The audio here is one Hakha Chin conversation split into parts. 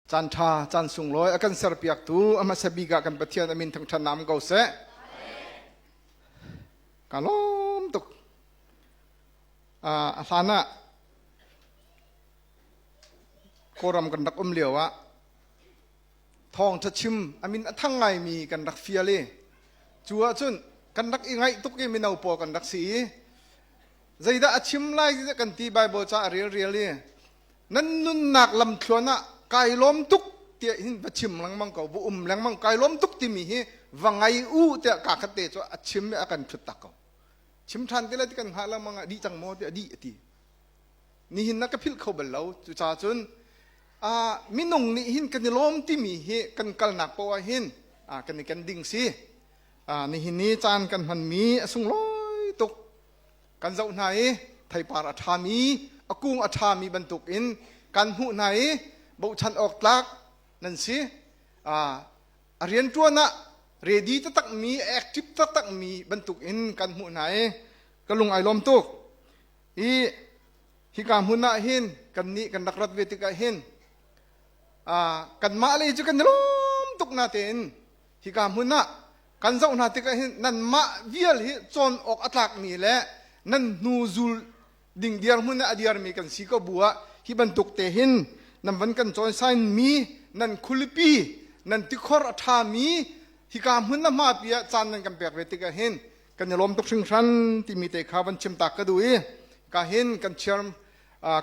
Caan ṭha, caan sunglawi a kan serpiaktu a hmasa bik ah kan Pathian a min thangṭhat nam ko seh. Ka lawm tuk. A hlan ah Kawlram kan rak um lio ah thawngṭha chim a min a thang ngaimi kan rak fial i cu ahcun kan rak i ngaih tuk i mino pawl kan rak si i zeidah a chim lai kan ti Bible ca a rel rial i nan nunnak lamthluan ah kai lawm tuk tiah hin va chim lengmang ko va um lengmang kai lawm tuk timi hi va ngai u tiah ka khat te cu a chim i a kan thut tak ko chim ṭhan te lai ti kan hngah lengmang ah dih cang maw tiah dih a ti nihin na ka philh kho bal lo cucaah cun minung nih hin kan i lawm timi hi kan kalnak poah ah hin kan i ken ding si nihin ni caan kan hmanmi a sunglawi tuk Kan zoh hna i theipar a ṭhami, a kung a ṭhami bantukin kan hmuh hna i bochan awk tlak nan si. A rianṭuan ah ready taktakmi, active taktakmi bantukin kan hmuh hna i ka lung ai lawm tuk. I hika hmun ah hin kannih kan rak rat ve tikah hin kanmah lei cu kan i lawm tuk natein hika hmun ah kan zoh hna tikah hin nanmah vial hi cawn awk a tlakmi le nan hnu zul ding dirhmun ah a dirmi kan si ko bu ah hi bantuk te hin nan van kan cawisan mi nan khulipi nan tikhor a ṭhami hika hmun na hmapi ah caan nan kan pek ve tikah hin kan i lawm tuk hringhran timi te kha van chim tak ka duh i ka hin kan chair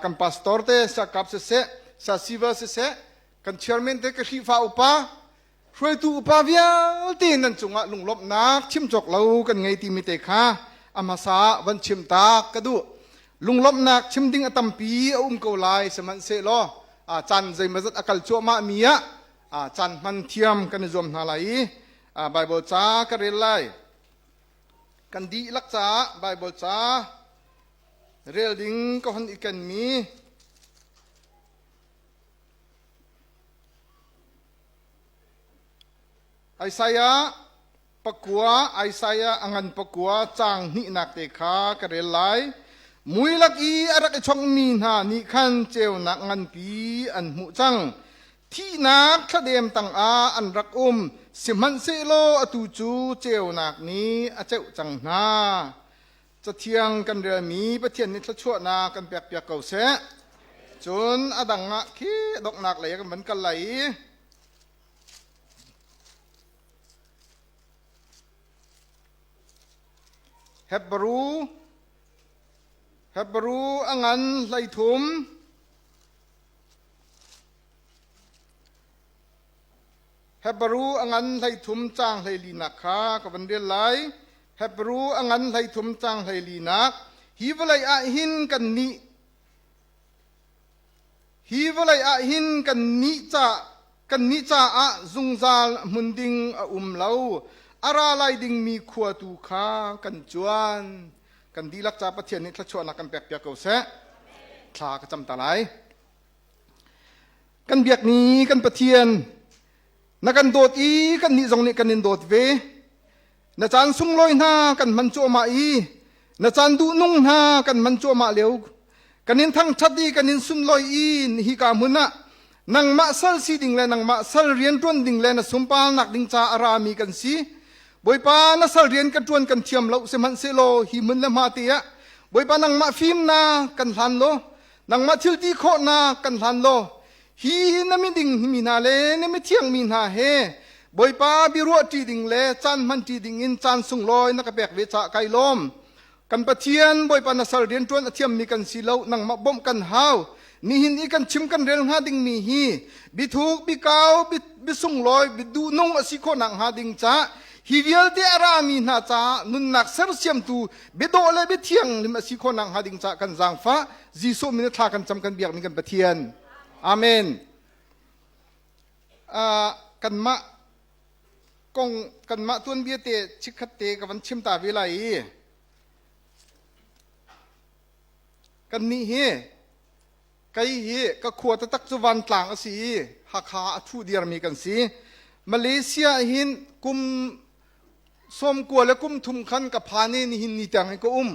kan pastor te sakap siseh sasiva siseh kan chairman te ka Khrihfa upa hruaitu upa vialte nan cungah lunglawmhnak chim cawk lo kan ngei timi te kha a hmasa ah van chim tak ka duh. Lunglawmhnak chim ding a tampi a um ko lai sihmanhsehlaw caan zeimawzat a kal cuahmah mi ah caan hman thiam kan i zuam hna lai i Bible ca ka rel lai. Kan dihlak caah Bible ca rel ding ka hon i kenmi Isaiah pakua Isaiah a ngan pakua caang hnihnak te kha ka rel lai. Mui lak i a rak i chongmi hna nih khan ceunak nganpi an hmuh cang. Thihnak thladem tangah an rak um, sihmanhsehlaw atu cu ceunak nih a ceuh cang hna. Cathiang kan relmi Pathian nih thluachuahnak kan pekpiak ko seh. Cun a dang ah khi donghnak lei ah kan van kal lai i Hebru Hebru a ngan 13 Hebru a ngan 13 caang 14nak kha ka van rel lai. Hebru a ngan 13 caang 14nak Hi vawlei ah hin kan nih Hi vawlei ah hin kan nih ca kan nih caah zungzal hmun ding a um lo. A ra lai dingmi khua tu kha kan cuan. Kan dihlak ca Pathian nih thluachuahnak kan pekpiak ko seh. Thla ka cam ta lai. Kan biakmi kan Pathian na kan dawt i kannih zong nih kan in dawt ve. Na caan sunglawi hna kan hman cuahmah i na caan duhnung hna kan hman cuahmah lio kan in thangṭhat i kan in sunlawi i hika hmun ah nangmah sal si ding le nangmah sal rian ṭuan ding le na sunparnak ding ca a rami kan si. Bawipa na sal rian ka ṭuan kan thiam lo sihmanhsehlaw hi hmun le hma te ah Bawipa nangmah fimnak kan hlan law nangmah thil ti khawhnak kan hlan law hi na miding mi hna le na mithiang mi hna he Bawipa biaruah ṭi ding le caan hman ṭi ding in caan sunglawi na ka pek ve caah kai lawm. Kan Pathian Bawipa na sal rianṭuan a thiammi kan si lo nangmah bawmh kan hau. Nihin i kan chim kan rel hnga dingmi hi biathuk, biakau, biasunglawi, biaduhnung a si khawhnak hnga ding cah hi vialte a rami hna caah nunnak sersiamtu biadawh le biathianghlim a si khawhnak hnga ding caah kan zaangfah. Jesuh min thla kan cam kan biakmi kan Pathian. Amen. Uh, kanmah kong kanmah tuanbia te chikkhat te ka van chim ta ve lai i kannih hi kei hi ka khua taktak cu vantlang a si i Hakha a thu dirmi kan si Malaysia hin kum 90 le kum thum khan ka phan i nihin ni tiang hi ka um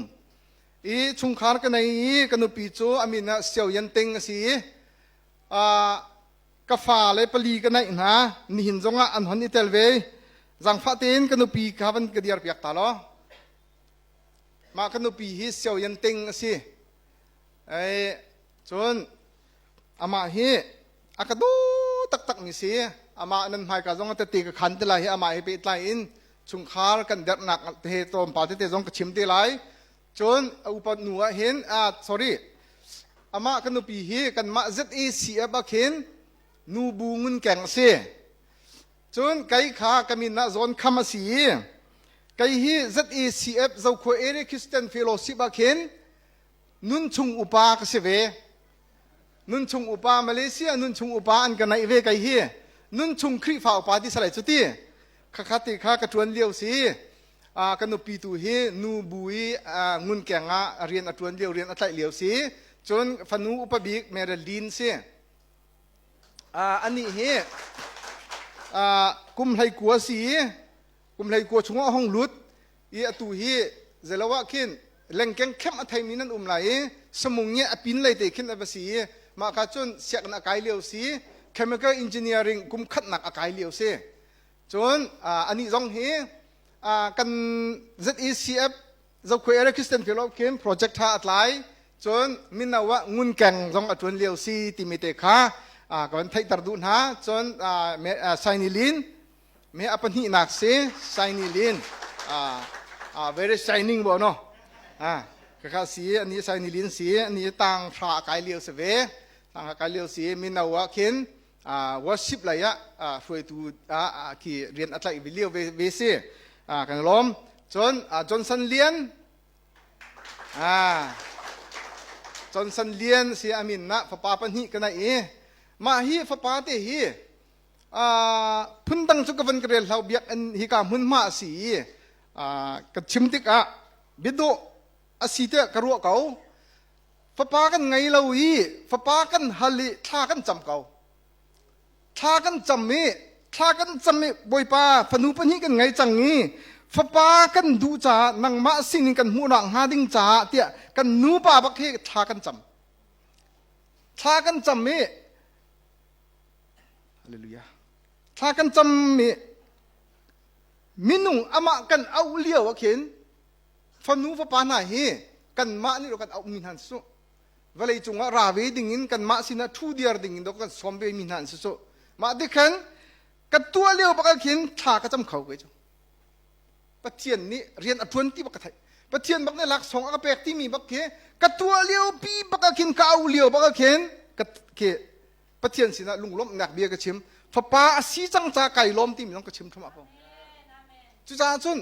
i chungkhar ka nei i ka nupi cu a min ah Sio Yan Ting a si i. Ka fa le pali ka naih hna. Nihin zongah an hon i tel ve. Zangfah tein ka nupi kha van ka dir piak ta law. Mah ka nupi hi Sio Yan Ting a si. Ei, cun amah hi a ka daw taktak mi si. Amah nan hmaika zong tete ka khan te lai hi amah he pehtlai in chungkhar kan derhnak te tlawmpal tete zong ka chim te lai. Cun a upat nu ah hin ah sorry amah ka nupi hi kanmah ZACF ah khin nu bu ngun keng a si. Cun kei kha ka min ah zawn kham a si i kei hi ZACF Zokhua Area Christian Fellowship ah khin nunchung upa ka si ve. Nunchung upa Malaysia nunchung upa an ka naih ve kei hi. Nunchung Khrihfa upa ti salai cu ti. Khakha ti kha ka ṭuan lio si. Ka nupi tu hi nu bu i ngunkeng ah rian a ṭuan lio rian a tlaih lio si. Cun fanu upa bik Marilyn si. Anih hi kum 19 si i kum 19 chungah a hung lut i atu hi zeilo ah khin lengkeng khem a theimi nan um lai i samung nge a pin lei te khin a va si i mah ka cun sianginn a kai lio si chemical engineering kum khatnak a kai lio si. Cun anih zong hi kan ZECF Zokhua Area Christian Fellow khin project tha a tlai cun mino ah ngunkeng zong a tuan lio si timi te kha ka van theihter duh hna. Cun Saini Lin me a pahnihnak si Saini Lin very shining bo no kha si ani Saini Lin si ani tang hra kai lio si ve tang kai lio si mino ah khin worship lei ah hruaitu ah khi rian a tlaih lio ve si kan lawm. Cun Johnson Lian Johnson Lian si amin na fapa pahnih ka nei i mah hi fapa te hi phundang cu ka van ka rel hlau biak in hi ka hmun hma a si i ka chim tikah biadawh a si tiah ka ruah ko. Fapa kan ngei lo i fapa kan hal i thla kan cam ko. Thla kan cam i thla kan cam i Bawipa fanu pahnih kan ngei cang i fapa kan duh caah nangmah sinin kan hmuhnak hnga ding caah tiah kan nupa bak hi thla kan cam. Thla kan cam i Hallelujah. Thla kan cam i minung amah kan auh lio ah khin fanu fapa hna hi kanmah nih kan auhmi hna an si vawlei cungah ra ve dingin kanmah sinah ṭhu diar dingin dok kan sawm ve mi hna an si cu. Mah ti khan ka tuah lio bak ah khin thla ka cam kho ke cu. Pathian nih rian a ṭuan ti bak ka theih. Pathian bak nih laksawng a ka pek timi bak khi ka tuah lio pi bak ah khin ka auh lio bak ah khin ka khi Pathian sinah lunglawmhnak bia ka chim. Fapa a si cang ca kai lawm timi zong ka chim thluahmah ko. Cucaah cun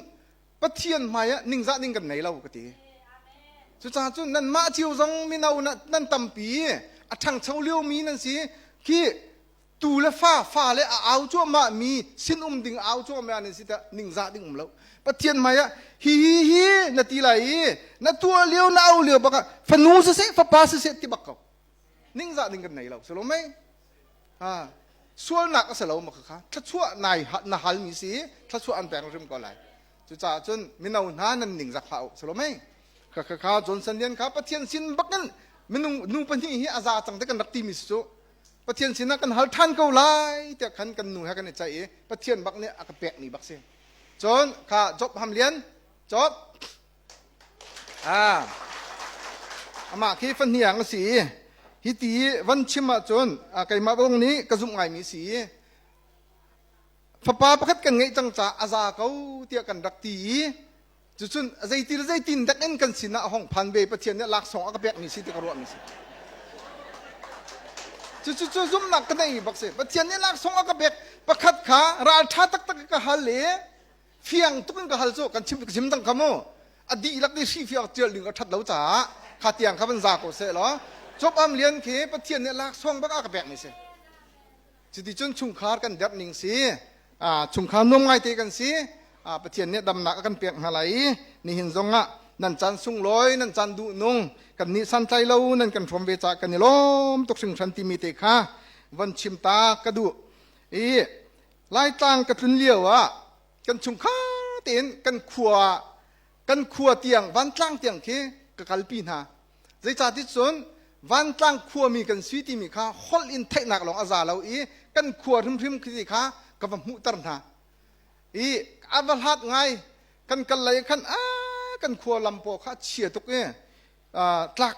Pathian hmai ah ningzah ding kan nei lo ka ti. Cucaah cun nanmah cio zong mino nan tampi a ṭhangcho liomi nan si khi tu le fa fa le a au cuahmah mi sin um ding au cuahmah nan si tah ningzah ding um lo. Pathian hmai ah hi hi hi na ti lai i na tuah lio na au lio bak ah fanu siseh fapa siseh ti bak ko. Ningzah ding kan nei lo. Si lo mei? Ha sualnak a si lo ma kha thluachuah nai na halmi si thluachuah an pek hrim ko lai. Cucaah cun mino hna nan ning zak hlah u si lo mei? Kha kha kha Johnson Lian kha Pathian sin bakin minung nu pahnih hi a za cang te kan rak timi si cu Pathian sinah kan hal ṭhan ko lai tiah khan kan nu he kan i ceih i Pathian bak nih a ka pek mi bak si. Cun kha Job Ham Lian Job Ah, amah khi fahniang a si i hi ti van chim ahcun keimah zong nih ka zumh ngaimi si i fapa pakhat kan ngeih cang caah a za ko tiah kan rak ti i cucun zeitil zeitin dek in kan sinah a hong phan ve. Pathian nih laksawng a ka pekmi si ti ka ruahmi si. Cucu cu zumhnak ka neimi bak si. Pathian nih laksawng a ka pek pakhat kha ralṭha taktak ka hal i fiang tuk in ka hal cu kan chim ka chim cang kha mu. A dihlak nih hri fiang tial ding a ṭhat lo caah kha tiang kha van za ko seh law Job Am Lian khi Pathian nih laksawng bak a ka pekmi si. Cuticun chungkhar kan derh ning si chungkhar nuam ngaite kan si. Pathian nih damnak a kan pek hna lai i nihin zongah nan caan sunglawi nan caan duh nung kan nih santlai lo nan kan hrawm ve caah kan i lawm tuk hringhran timi te kha von chim ta ka duh i Laitlang ka tlun lio ah kan chungkhar tein kan khua kan khua tiang vantlang tiang khi ka kalpi hna. Zeicahti cun. Vantlang khuami kan si timi kha holh in theihnak lawng a za lo i kan khua hrimhrim khi kha ka va hmuhter hna. I a va hlat ngai kan kal lei khan a kan khua lam paw kha chia tuk i tlak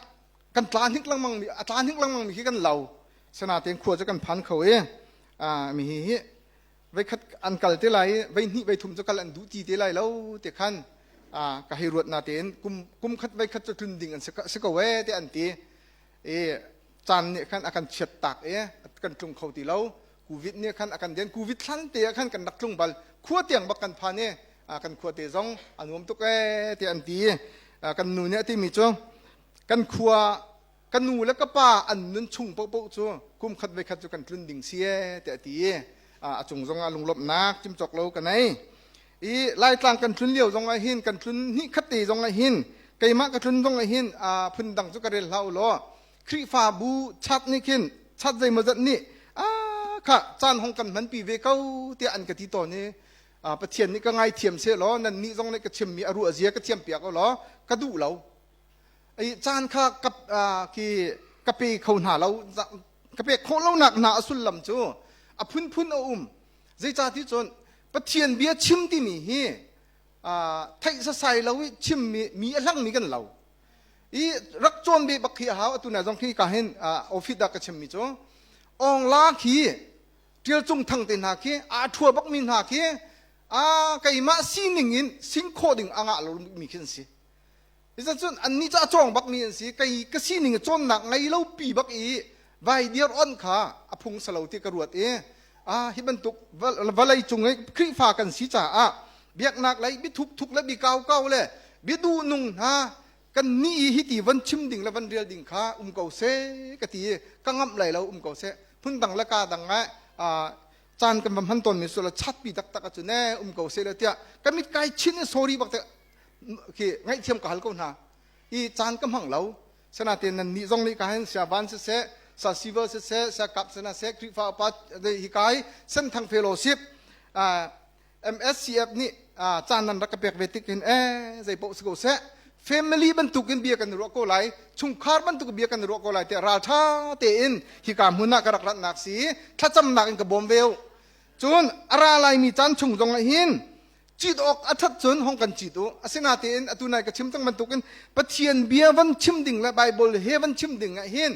kan tla hnik lengmang mi a tla hnik lengmang mi khi kan lo. Sanatein khua cu kan phan kho i mi hi hi veikhat an kal te lai i veihnih veithum cu kal an duh ti te lai lo te khan ka hei ruat na tein kum kum khat veikhat cu tlun ding an si ko e te an ti i caan nih khan a kan chiat tak i kan tlung kho ti lo covid nih khan a kan den covid thlan te ah khan kan rak tlung bal khua tiang bak kan phan i kan khua te zong a nuam tuk e te an ti kan nu nih a timi cu kan khua ka nu le ka pa an nun chung paohpaoh cu kum khat ve khat cu kan tlun ding si e tiah a ti i a cung zong ah lunglawmhnak cimcawk lo ka nei i laitlang kan tlun lio zong ah hin kan tlun hnih khat te zong ah hin keimah ka tlun zong ah hin phun dang cu ka rel hlah u law Khrihfabu chat nih khin chat zeimawzat nih a kha caan hong kan hmanpi ve ko tiah an ka ti tawn i Pathian nih ka ngaithiam seh law nan nih zong nih ka chimmi a ruah zia ka thiam piak u law ka duh lo caan kha ka khi ka pe kho hna lo ka pek khawh lonak hna a sullam cu a phunphun a um zeicahti cun Pathian bia chim timi hi theih sasai lo i chimmi mi a hlangmi kan lo i rak cawn ve bak khi a hau atu na zong khi ka hin office da ka chimmi cu ongla khi tial cung thang te hna khi aa thua bak mi hna khi a keimah sining in sing khawh ding a ngah lo mi khi an si Cun annih cu a cawng bakmi an si. Kei ka sining i cawnnak ngei lo pi bak i vai dir on kha a phung si lo ti ka ruat i ah hi bantuk vawlei cung i Khrihfa kan si caah biaknak lei biathuk thuk le biakau kau le biaduh nung hna kan nih i hiti van chim ding le van rel ding kha um ko seh ka ti i ka ngamh lai lo um ko seh phundang le ka dang ah caan kan va hman tawn mi su la chatpi taktak ahcun eh um ko seh le tiah ka mit kai chin i sorry bak te khi ngaihthiam ka hal ko hna i caan ka hmang lo sanaten nan nih zong nih ka hin sia van siseh sa siva siseh sia kap sena seh Khrihfa upa hi kai senthang fellowship MSCF nih caan nan rak ka pek ve tik hin eh zei paoh si ko seh family bantukin bia kan ruah ko lai chungkhar bantuk bia kan ruah ko lai tiah raltha tein hika hmun ah ka rak ratnak si thlacamnak in ka bawm ve cun a ra laimi caan chung zong ah hin cit awk a ṭhat cun hong kan cit u asinatein atu nai ka chim cang bantukin Pathian bia van chim ding le Bible he van chim ding ah hin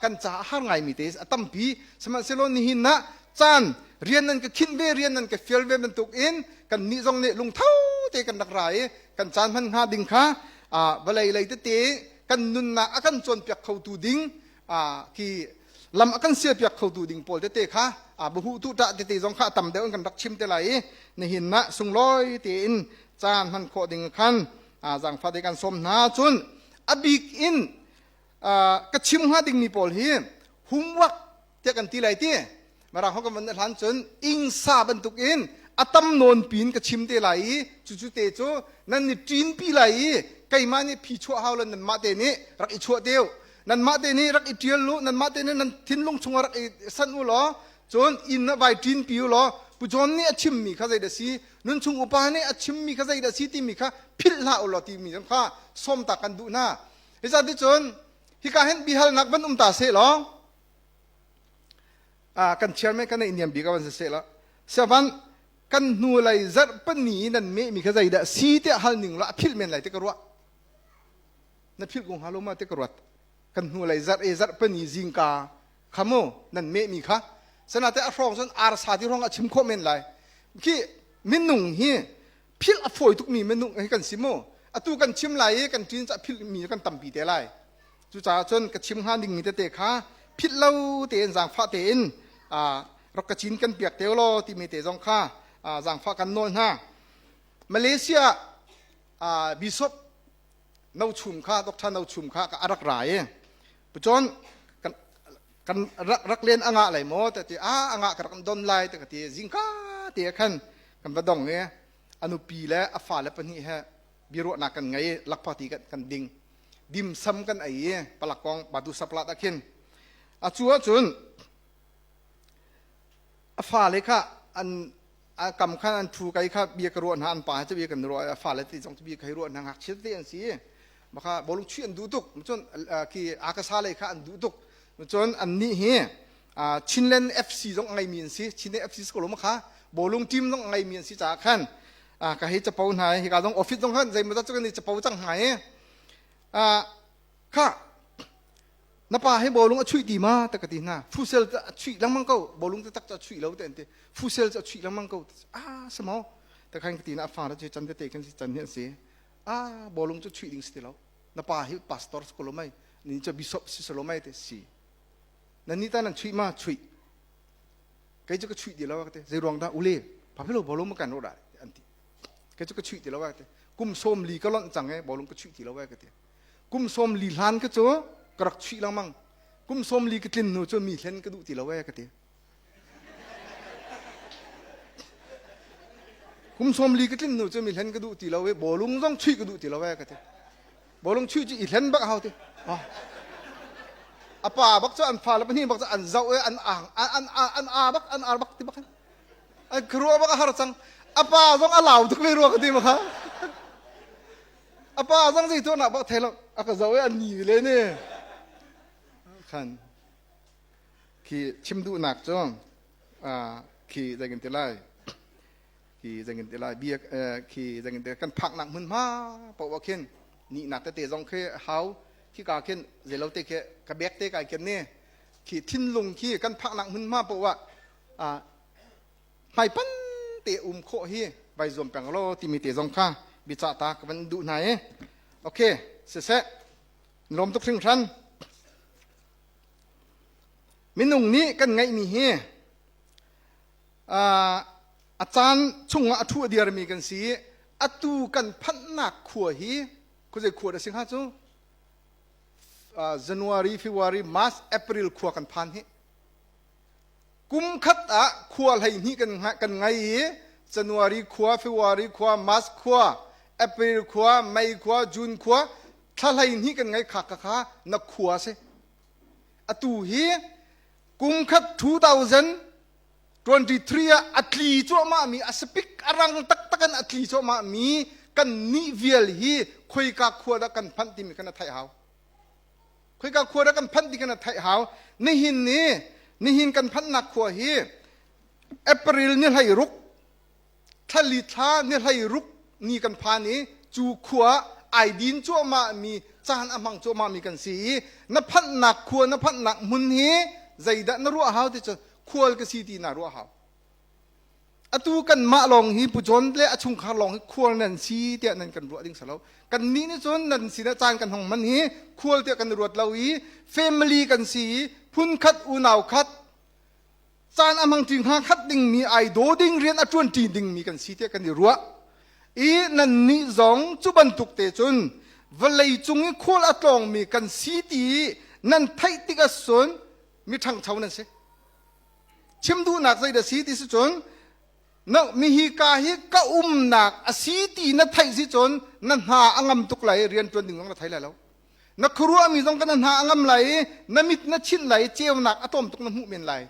kan ca a har ngaimi te a tampi sihmanhsehlaw nihin ah caan rian nan ka khinh ve rian nan ka fial ve bantukin kan nih zong nih lungtho te kan rak ra i kan caan hman hnga ding kha vawlei lei tete kan nunnak a kan cawnpiak khotu ding khi lam a kan sialpiak khotu ding pawl tete kha buhu tu ṭah tete zong kha a tam deuh in kan rak chim te lai i nihin ah sunglawi tein caan hman khawh ding khan zaangfah te kan sawm hna cun a bik in ka chim hnga dingmi pawl hi homework tiah kan ti lai ti Mirang ho kan van hlan cun ingsa bantuk in a tam nawn pin ka chim te lai i cucu te cu nan ni ṭin pi lai i keimah nih phi chuah hau lo nanmah te nih rak i chuah teu nanmah te nih rak i ṭial lu nanmah te nih nan thinlung chungah rak i sanh u law cun inn ah vai ṭin pi u law Pu John nih a chimmi kha zeidah si nunchung upa nih a chimmi kha zeidah si timi kha philh hlah u law timi zong kha sawm ta kan duh hna hi zat cun hika hin bihalnak van um ta seh law kan chairman kan niam bik van seh la sevan kan hnu lei zarh pani nan me mi kha zeidah si te hal ning la philh men lai te ka ruah na philh ko hnga lo ma te ka ruat kan hnu lei zarh e zarh pani zingka khamu nan me mi kha sanate a hrawng cun arsa ti hrawng a chim khawh men lai khi minung hi philh a fawi tuk mi minung hi kan si mu atu kan chim lai i kan ṭin ca philh mi kan tampi te lai Cucaah cun ka chim hnga dingmi tete kha philh lo tein zaangfah tein rak ka cin kan piak te law timi te zong kha zaangfah kan nawl hna. Malaysia bishop No Chum kha Dr. No Chum kha a rak ra i pucun kan kan rak rak len a ngah lai maw te ti a a ngah ka rak don lai te ka ti zingka te khan kan va dong i a nupi le a fale pahnih he biaruahnak kan ngei lakphakti kan kan ding dimsam kan ei i palakong batu saplat ah khin a cu ahcun a fale kha an a kam khan an thu kai kha bia ka ruah hna an pa he bia kan ruah a fale ti zong bia kai ruah hna ngakchia te an si. Maka bawlung chuih an duh tuk. Cun khi akasa lei kha an duh tuk. Cun an nih hi Chinland FC zong a ngeimi an si. Chinland FC si ko lo kha bawlung team zong a ngeimi an si caah khan ka hei capo hna i hika zong office zong khan zeimawzat cu kan i capo cang hna i kha na pa hi bawlung a chuih ti ma ta ka ti hna. Fusel a chuih lengmang ko bawlung te tak cu a chuih lo te an ti. Fusel cu a chuih lengmang ko. Ah samaw ta khan ka ti na a fa cu can tete kan si can hi an si. Ah bawlung cu chuih ding si ti lo. Na pa hi pastor si ko lo mei ni cu bishop si lo mei te si. Nan ni ta nan chuih ma chuih. Kei cu ka chuih ti lo ka ti. Zei ruang dah ule pa lo bawlung ma kan ro dah an ti. Kei cu ka chuih ti lo ka ti. Kum sawm li ka lonh cang e bawlung ka chuih ti lo ka ti. Kum sawm li hlan ka cu ka rak chuih lengmang. Kum sawm li ka tlin hnu cu mi hlen ka duh ti lo e ka ti. Kum sawm li ka tlin hnu cu mi hlen ka duh ti lo e bawlung zong chuih ka duh ti lo e ka ti. Bawlung chuih cu i hlen bak hau ti. A pa bak cu an fa le pahnih bak cu an zoh e an ang an an a bak an ar bak ti bak an khuaruah bak a har cang. A pa zong a lau tuk ve rua ka ti ma kha. A pa zong zei tuah nak bak thei lo a ka zoh e an ni le ne. Khan khi chim duhnak cu khi zei kan ti lai khi zei kan ti lai biak khi zei kan ti kan phaknak hmunhma paoh ah khin nihnak tete zong khi hau khi ka khin zeilo te khi ka bek te kai ken ni khi thinlung khi kan phaknak hmunhma paoh ah hmaipan te um khawh hi vai zuam peng lo timi te zong kha biacah ta ka van duh hna i okay siseh lawm tuk hringhran Minung nih kan ngeihmi hi a caan chungah a thu a dirmi kan si i atu kan phanhnak khua hi khuazei khua dah si hnga cu January, February, March, April khua kan phan hi kum khat ah khua 12 kan ngei i January khua, February khua, March khua, April khua, May khua, June khua thla 12 kan ngei kha kha kha na khua si. Atu hi kum khat 2023 ah a tli cuahmahmi a spik a rang taktak in a tli cuahmahmi kan nih vial hi khoika khua dah kan phanh timi kan theih hau. Khoika khua dah kan phanh ti kan theih hau. Nihin ni nihin kan phanhnak khua hi April ni 16 thlali thla ni 16 ni kan phan i cu khua ai din cuahmah mi caan a hmang cuahmah mi kan si i na phanhnak khua na phanhnak hmun hi zeidah na ruah hau ti cu khual ka si ti na ruah hau atu kan mah lawng hi Pu John le a chungkhar lawng hi khual nan si tiah nan kan ruah ding salo kan nih nih cun nan sinah caan kan hong man hi khual tiah kan ruat lo i family kan si i phun khat unau khat caan a hmangṭi hnga khat dingmi ai daw ding rian a ṭuanṭi dingmi kan si tiah kan i ruah i nannih zong cu bantuk te cun vawlei cung i khual a tlawngmi kan si ti nan theih tik ahcun mi ṭhangcho nan si chim duhnak zeidah si ti si cun na mihi ka hi ka umnak a si ti na theih si cun na hna a ngam tuk lai rian ṭuan ding zong na thei lai lo Na khuaruahmi zong kan hna a ngam lai i na mit na chinh lai i ceunak a tlawm tuk na hmuh men lai.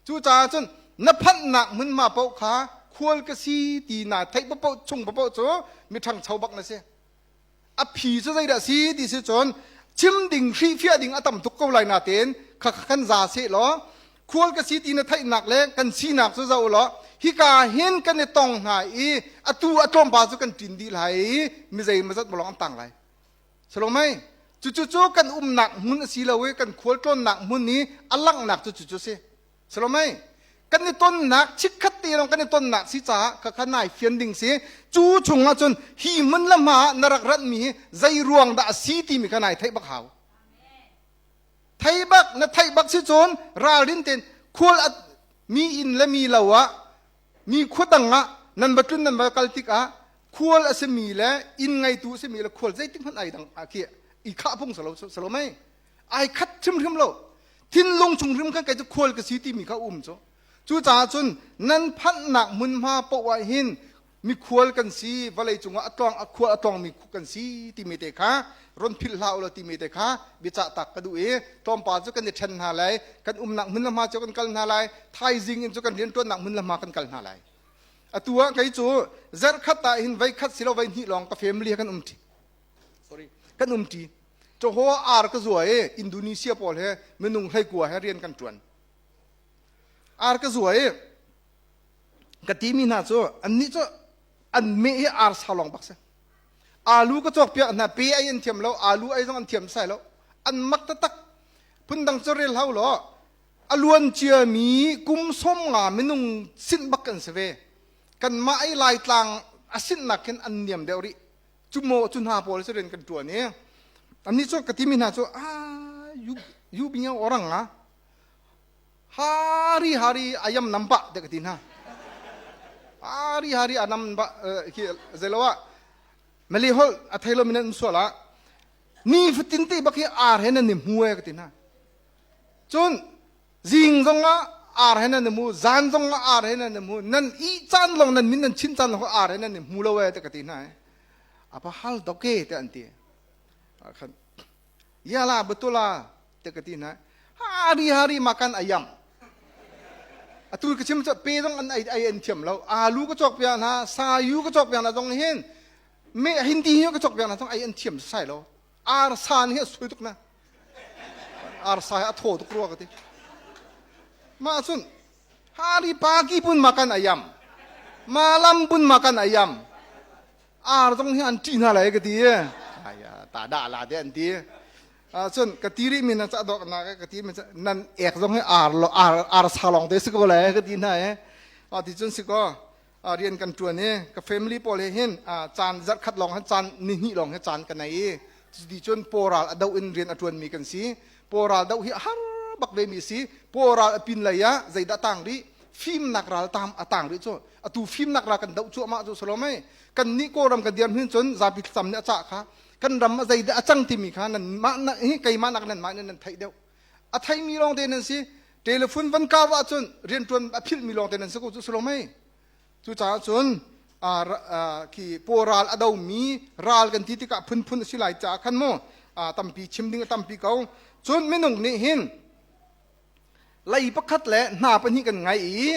Cucaah cun na phanhnak hmunhma paoh kha khual ka si ti naa theih paohpaoh chung paohpaoh cu mi ṭhangcho bak na si. A phi cu zeidah si ti si cun chim ding hrihfiah ding a tam tuk ko lai natein kha kan za seh law khual ka si ti na theihnak le kan sinak cu zoh law hika hin kan i tong hna i atu a tlawmpal cu kan ṭin dih lai i mi zeimawzat lawng an tang lai. Salomei, cucu cu kan umnak hmun a si lo i kan khualtlawnnak hmun i a langhnak cu cucu si. Salomei, kan i tonnak chikkhat te lawng kan i tonnak si caah khakha nai fian ding si. Cu chungah cun hi hmun le hma ah na rak ratmi hi zei ruang dah a si timi kha nai theih bak hau. Thei bak na theih bak si cun ralrin tein khual mi inn le mi lo ah mi khua dang ah nan va tlun nan va kal tikah khual a simi le inn ngeitu a simi le khual zeitik hmanh ai dang khi i khah phung salo salo mei ai khat hrimhrim lo thinlung chung hrim khan kei cu khual ka si timi kha um cu cucaah cun nan phanhnak hmunhma poah ah hin mikhual kan si vawlei cungah a tlawng a khual a tlawngmi kan si timi te kha ron philh hlah ulaw timi te kha biacah tak ka duh i tlawmpal cu kan i ṭhen hna lai kan umnak hmun le hma cu kan kal hna lai thaizing in cu kan rianṭuannak hmun le hma kan kal hna lai atu ah kei cu zarhkhat ah hin voi khat silo voi hnih lawng ka family he kan um ṭi sorry. Kan umṭi. Johor ar ka zua i Indonesia pawl he minung hleikua he rian kan ṭuan. Ar ka zua i ka timi hna cu annih cu an meh hi ar sa lawng bak si. Alu ka cawk piak hna pe ai an thiam lo, alu ai zong an thiam sai lo. An mak taktak. Phundang cu rel hau law a luan ciami kum 50 minung sinh bak kan si ve. Kanmah ai Laitlang a sinhnak khin an niam deuh rih. Cu maw cu hna pawl cu rian kan ṭuan i annih cu ka timi hna cu ah you you being orang ah hari hari ayam nampak te ka ti hna. Hari hari anam ba khi zeilo ah Malay holh a thei lo mi nan sual ah ni fatin te bak hi ar he nan i hmu e ka ti hna. Cun zing zong ah ar he nan i hmu, zan zong ah ar he nan i hmu, nan i caan lawng nan min nan chin caan lawng ar he nan i hmu lo e te ka ti hna e. Apa hal doke te an ti. Khan yala betula te ka ti hna. Hari hari makan ayam. Atu ka chim cu pe zong an ai ai an thiam lo. Alu ka cawk piak hna, sayu ka cawk piak hna zong hin me hindi hi ka cawk piak hna zong ai an thiam sai lo. Arsa nih a sui tuk na. Arsa hi a thaw tuk rua ka ti. Mah cun hari pagi pun makan ayam. Malam pun makan ayam. Ar zong hi an ṭih hna lai ka ti. Aya ta dah la te an ti. Cun ka ti rih mi na ca dawk na ka ti mi nan ek zong hi ar lo ar ar sa lawng te si ko lai ka ti hna e. A ti cun si ko rian kan ṭuan i ka family pawl he hin caan zarhkhat lawng han caan nihnih lawng he caan ka nei i cuti cun pawral a doh in rian a ṭuanmi kan si. Pawral doh hi a har bak ve mi si. Pawral a pin lei ah zeidah tang rih? Fimnak ral tam a tang rih cu. Atu fimnak ral kan doh cuahmah cu salomai. Kan nih Kawlram kan dir hin cun zapi thlacam nih a cah kha kan ram a zeidah a cang timi kha nan mah hi keimah nak nan mah nih nan theih deuh. A theimi lawng te nan si. Telephone van kau ahcun rianṭuan a philhmi lawng te nan si ko cu salomai. Cucaah cun khi paw ral a domi ral kan ti tikah phunphun a si lai caah khan mu tampi chim ding a tampi ko. Cun minung nih hin lei pakhat le hna pahnih kan ngai i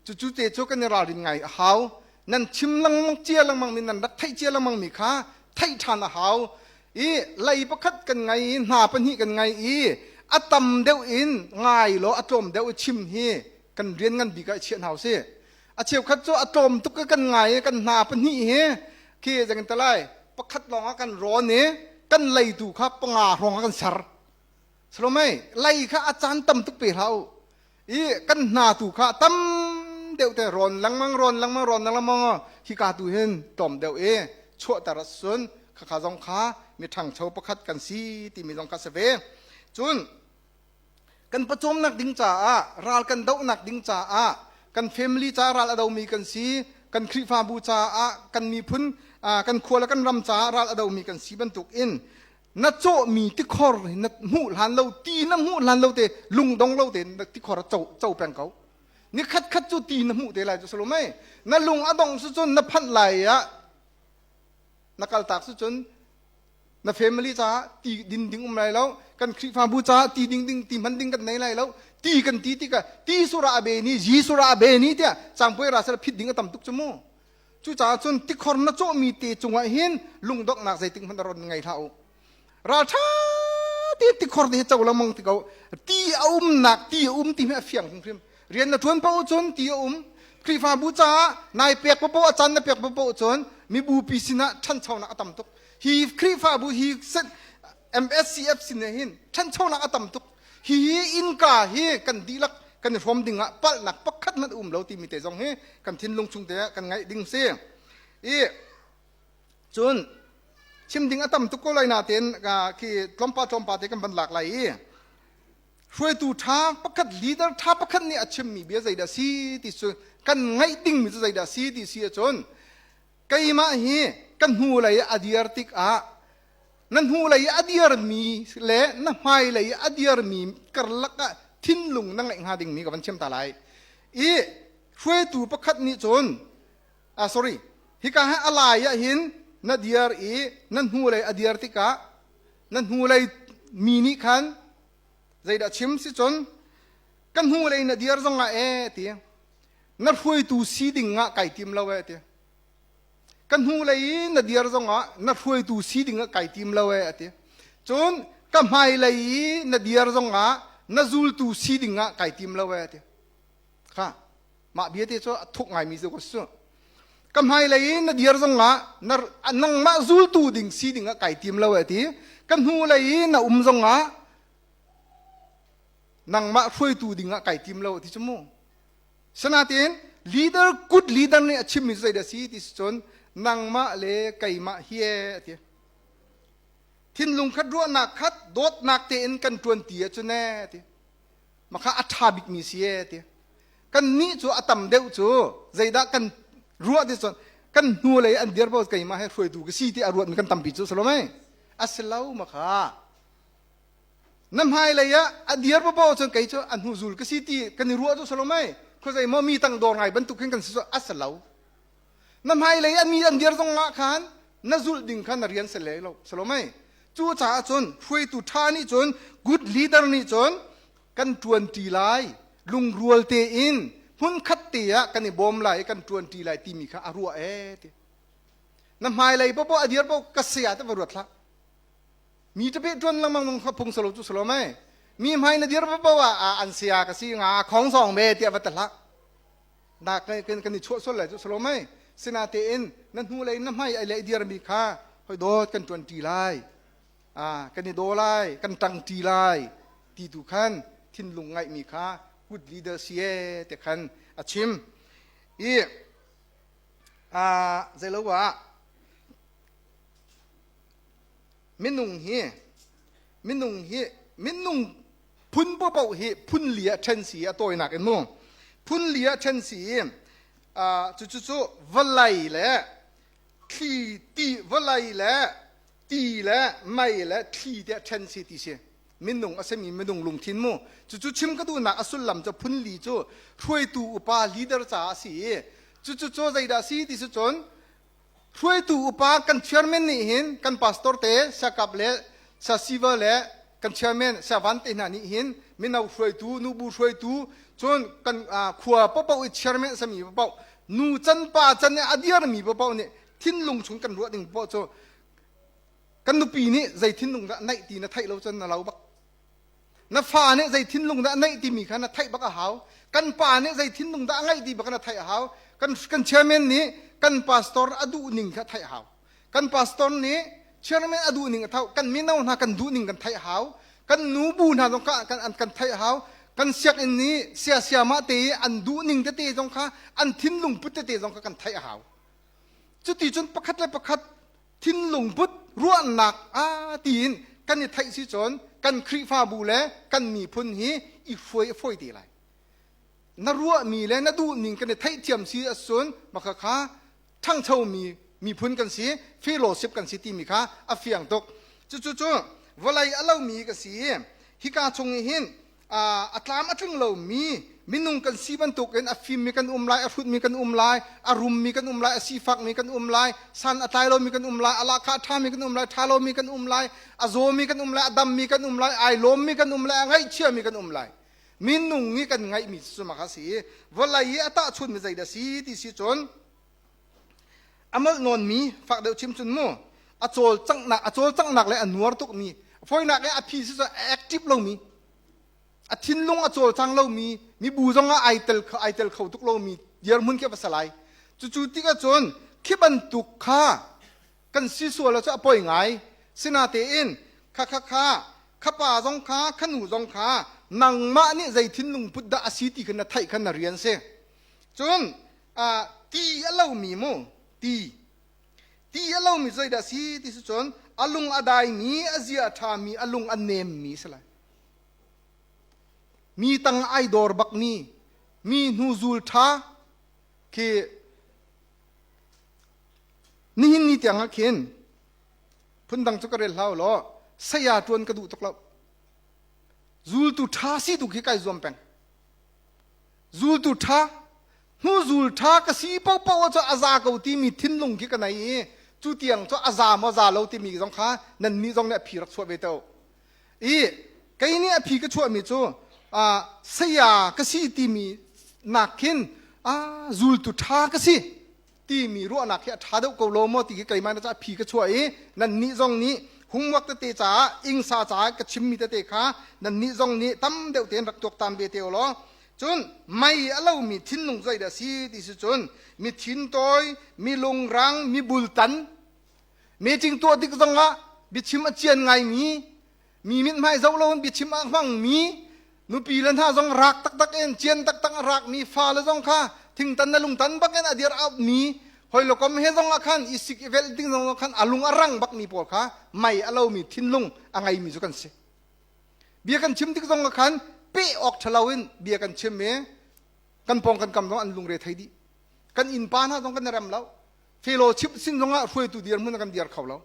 cucu te cu kan i ralrin ngai a hau. Nan chim lengmang cia lengmang mi nan rak theih cia lengmang mi kha theih ṭhan a hau. I lei pakhat kan ngai i hna pahnih kan ngai i a tam deuh in ngai law a tlawm deuh i chim hi kan rian ngan bik ah i chiah hna usih. A cheukhat cu a tlawm tuk i kan ngai i kan hna pahnih hi khi zeitin ti lai pakhat lawng ah kan rawn i kan leitu kha panga hrawng ah kan ser. Salomei lei kha a caan tam tuk pe hlah u. I kan hna tu kha tam deuh te rawn lengmang rawn lengmang rawn lengmang hika tu hin tlawm deuh i chuahter ahcun khakha zong kha mi ṭhangcho pakhat kan si timi zong kha si ve. Cun kan pawcawmnak ding caah ral kan dohnak ding caah kan family caah ral a domi kan si kan Khrihfabu caah kan miphun kan khua le kan ram caah ral a domi kan si bantuk in na cawhmi tikhor na hmuh hlan lo ti na hmuh hlan lo te lungdong lo te tikhor a co co peng ko ni khat khat cu ti na hmuh te lai cu salomei na lung a dong su cun na phanh lai ah na kaltak su cun na family caah ti din ding um lai lo kan Khrihfabu caah ti ding ding ti hman ding kan nei lai lo ti kan ti tikah ti sura abe ni ji sura abe ni tiah cangpuai ra sal phit ding a tam tuk cu mu cucaah cun tikhor na cawhmi te cungah hin lungdonghnak zeitik hmanh ron ngei hlah u ral ṭha te tikhor te hi co lengmang ti ko ti a umnak ti a um ti hi a fiang hrimhrim rian na ṭuan paoh cun ti a um Khrihfabu caah nai pek paoh a caan na pek paoh cun mibupi sinah ṭhanchonak a tam tuk Hi Khrihfabu hi MSCF sin hin ṭhanchonak a tam tuk. Hi hi innka hi kan dihlak kan i hrawm ding ah palhnak pakhat hmanh um lo timi te zong hi kan thinlung chung te ah kan ngaih ding si. I cun chim ding a tam tuk ko lai natein khi tlawmpa tlawmpa te kan van lak lai i hruaitu ṭha pakhat leader ṭha pakhat nih a chimmi bia zeidah si ti cu kan ngaih dingmi cu zeidah si ti si ahcun Keimah hi ka hnulei a dir tikah na hnulei a dirmi le na hmailei a dirmi karlak ah thinlung na ngeih hnga dingmi ka van chim ta lai. I hruaitu pakhat nih cun ah sorry hika hi a lai ah hin na dir i na hnulei a dir tikah na hnulei mi nih khan zeidah chim si cun ka hnulei na dir zongah ee ti na hruaitu si ding ah kai tim lo ee ti. Ka hnu lei i na dir zongah na hruaitu si ding ah kai tim lo e a ti. Cun ka hmai lei i na dir zongah na zultu si ding ah kai tim lo e a ti. Kha mah bia te cu a thuk ngaimi cu ka si. Ka hmai lei i na dir zongah na nangmah zultu ding si ding ah kai tim lo e ti. Ka hnu lei i na um zongah nangmah hruaitu ding ah kai tim lo ti cu mu. Sinain leader good leader nih a chimmi cu zeidah a si ti si cun nangmah le keimah hi e a ti. Thinlung khat ruahnak khat dawtnak tein kan ṭuan ti ahcun e a ti. Makha a ṭha bikmi si e a ti. Kan nih cu a tam deuh cu zeidah kan ruah ti cun kan hnu lei an dir bo keimah he hruaitu ka si ti a ruatmi kan tampi cu si lo mei? A si lo makha. Na hmailei ah a dir paoh cun kei cu a hnuzul ka si ti kan i ruah cu si lo mei khuazei maw mi tang dawr ngai bantuk hin kan si cu a si lo. Na hmailei ah mi an dir zong ah khan na zulh ding kha na rian si le lo si lo mei. Cu caah cun hruaitu ṭha nih cun good leader nih cun kan ṭuanṭi lai lungrual tein hmunkhat te ah kan i bawm lai i kan ṭuanṭi lai timi kha a ruah ee ti. Na hmailei paoh a dir paoh ka saya te va ruat hlah. Mi ṭapeh ṭuan lengmang nung kha phung salo cu salo mei. Mi hmai na dir paoh ah an sia ka si nga khong song ve tiah va ti hlah. Na kan kan i chuah sual lai cu salo mei. Sinatein na hnu lei na hmai ai le dir mi kha hoi dawt kan ṭuan ṭi lai. Ah kan i daw lai, kan ṭang ṭi lai ti tu khan thinlung ngaih mi kha good leader si e te khan a chim. I ah zeilo ah Minung hi minung hi minung phun paohpaoh hi phun li ah ṭhen si a tawinak in mu phun li ah ṭhen si i cucu cu vawlei le thli ti vawlei le ti le mei le thli tiah ṭhen si ti si minung a simi minung lungthin mu cucu chim ka duhnak a sullam cu phun li cu hruaitu upa leader caah a si i cucu cu zeidah a si ti si cun Hruaitu upa kan chairman nih hin kan pastor te siakap le siasiva le kan chairman siavan te hna nih hin mino hruaitu nubu hruaitu cun kan khua paohpaoh i chairman a sami paohpaoh nu can pa can i a dirmi paohpaoh nih thinlung chung kan ruah ding paoh cu kan nupi nih zei thinlung dah naih ti na theih lo cun na lo bak. Na fa nih zei thinlung dah a neih timi kha na theih bak a hau. Kan pa nih zei thinlung dah a ngeih ti bak na theih a hau. Kan, kan chairman nih kan pastor a duh ning kha theih a hau. Kan pastor nih chairman a duh ning a thau. Kan mino hna kan duh ning kan theih a hau. Kan nu bu hna zong kha kan, kan theih a hau. Kan sianginn nih sia siamah te i an duh ning tete zong kha an thinlung put tete zong kha kan theih a hau. Cuti cun pakhat le pakhat thinlung put ruahnak a tiin kan i theih si cun kan Khrihfabu le kan miphun hi i hruai a fawi te lai. Na ruahmi le na duhning kan i theihthiam si ahcun maka kha ṭhangchomi miphun kan si, fellowship kan si timi kha a fiang tuk. Cucu cu vawlei a lomi ka si i hika chung i hin a tlam a tling lomi minung kan si bantukin a fimmi kan um lai, a hrutmi kan um lai, a rummi kan um lai, a sifakmi kan um lai, san a tlai lomi kan um lai, a lahkhah a ṭhami kan um lai, ṭha lomi kan um lai, a zawmi kan um lai, a dammi kan um lai, ai lawmmi kan um lai, a ngaihchiami kan um lai. Minung i kan ngaihmi cu mah kha si i vawlei i a tahchunmi zeidah si ti si cun a molh nawnmi fak deuh chim cun mu a cawlcanghnak a cawlcanghnak le a nuar tukmi fawinak i a phi si cu a active lomi a thinlung a cawlcang lomi mibu zong ah ai tel ai tel kho tuk lomi dirhmun khi va si lai cucu tik ahcun khi bantuk kha kan si sual cu a poi ngai sinatein kha kha kha kha pa zong kha kha nu zong kha nangmah nih zei thinlung put dah a si ti kha na theih kha na rian si cun ti a lomi mu ti ti a lomi zeidah si ti si cun a lung a daimi a zia a ṭhami a lung a nemmi si lai mi tang ai dawr bakmi mi hnuzul ṭha khi nihin ni tiang ah khin phundang cu ka rel hlau law saya ṭuan ka duh tuk lo zultu ṭha si tu khi kai zuam peng Zultu ṭha, hnuzul ṭha ka si paohpaoh cu a za ko timi thinlung khi ka nei i cu tiang cu a za maw za lo timi zong kha nannih zong nih a phi rak chuah ve te u. I kei nih a phi ka chuahmi cu saya ka si timi nak khin zultu ṭha ka si. timi ruahnak hi a ṭha deuh ko lo maw ti khi keimah na ca phi ka chuah i nannih zong nih homework tete caah ingsa caah ka chimmi tete kha nannih zong nih tam deuh tein rak tuaktan ve te u law. Cun mei a lomi thinlung zeidah a si ti si cun mi thintawi, mi lungrang, mi bultan, meeting tuah tik zongah biachim a cian ngaimi, mi mithmai zoh loin biachim a hmangmi, nupi le hna zong rak taktak in cian taktak a rakmi, fale zong kha thingtan na lungtan bakin a dir mi, hoi lokom he zong ah khan i sik i velh ding zong ah khan a lung a rang bakmi pawl kha mei a lomi thinlung a ngeimi cu kan si. Bia kan chim tik zong ah khan peh awk ṭhalo in bia kan chim i kan pawng kan kam zong an lungre thei dih. Kan innpa hna zong kan i rem lo. Fellowship sin zong ah hruaitu dirhmun ah kan dir kho lo.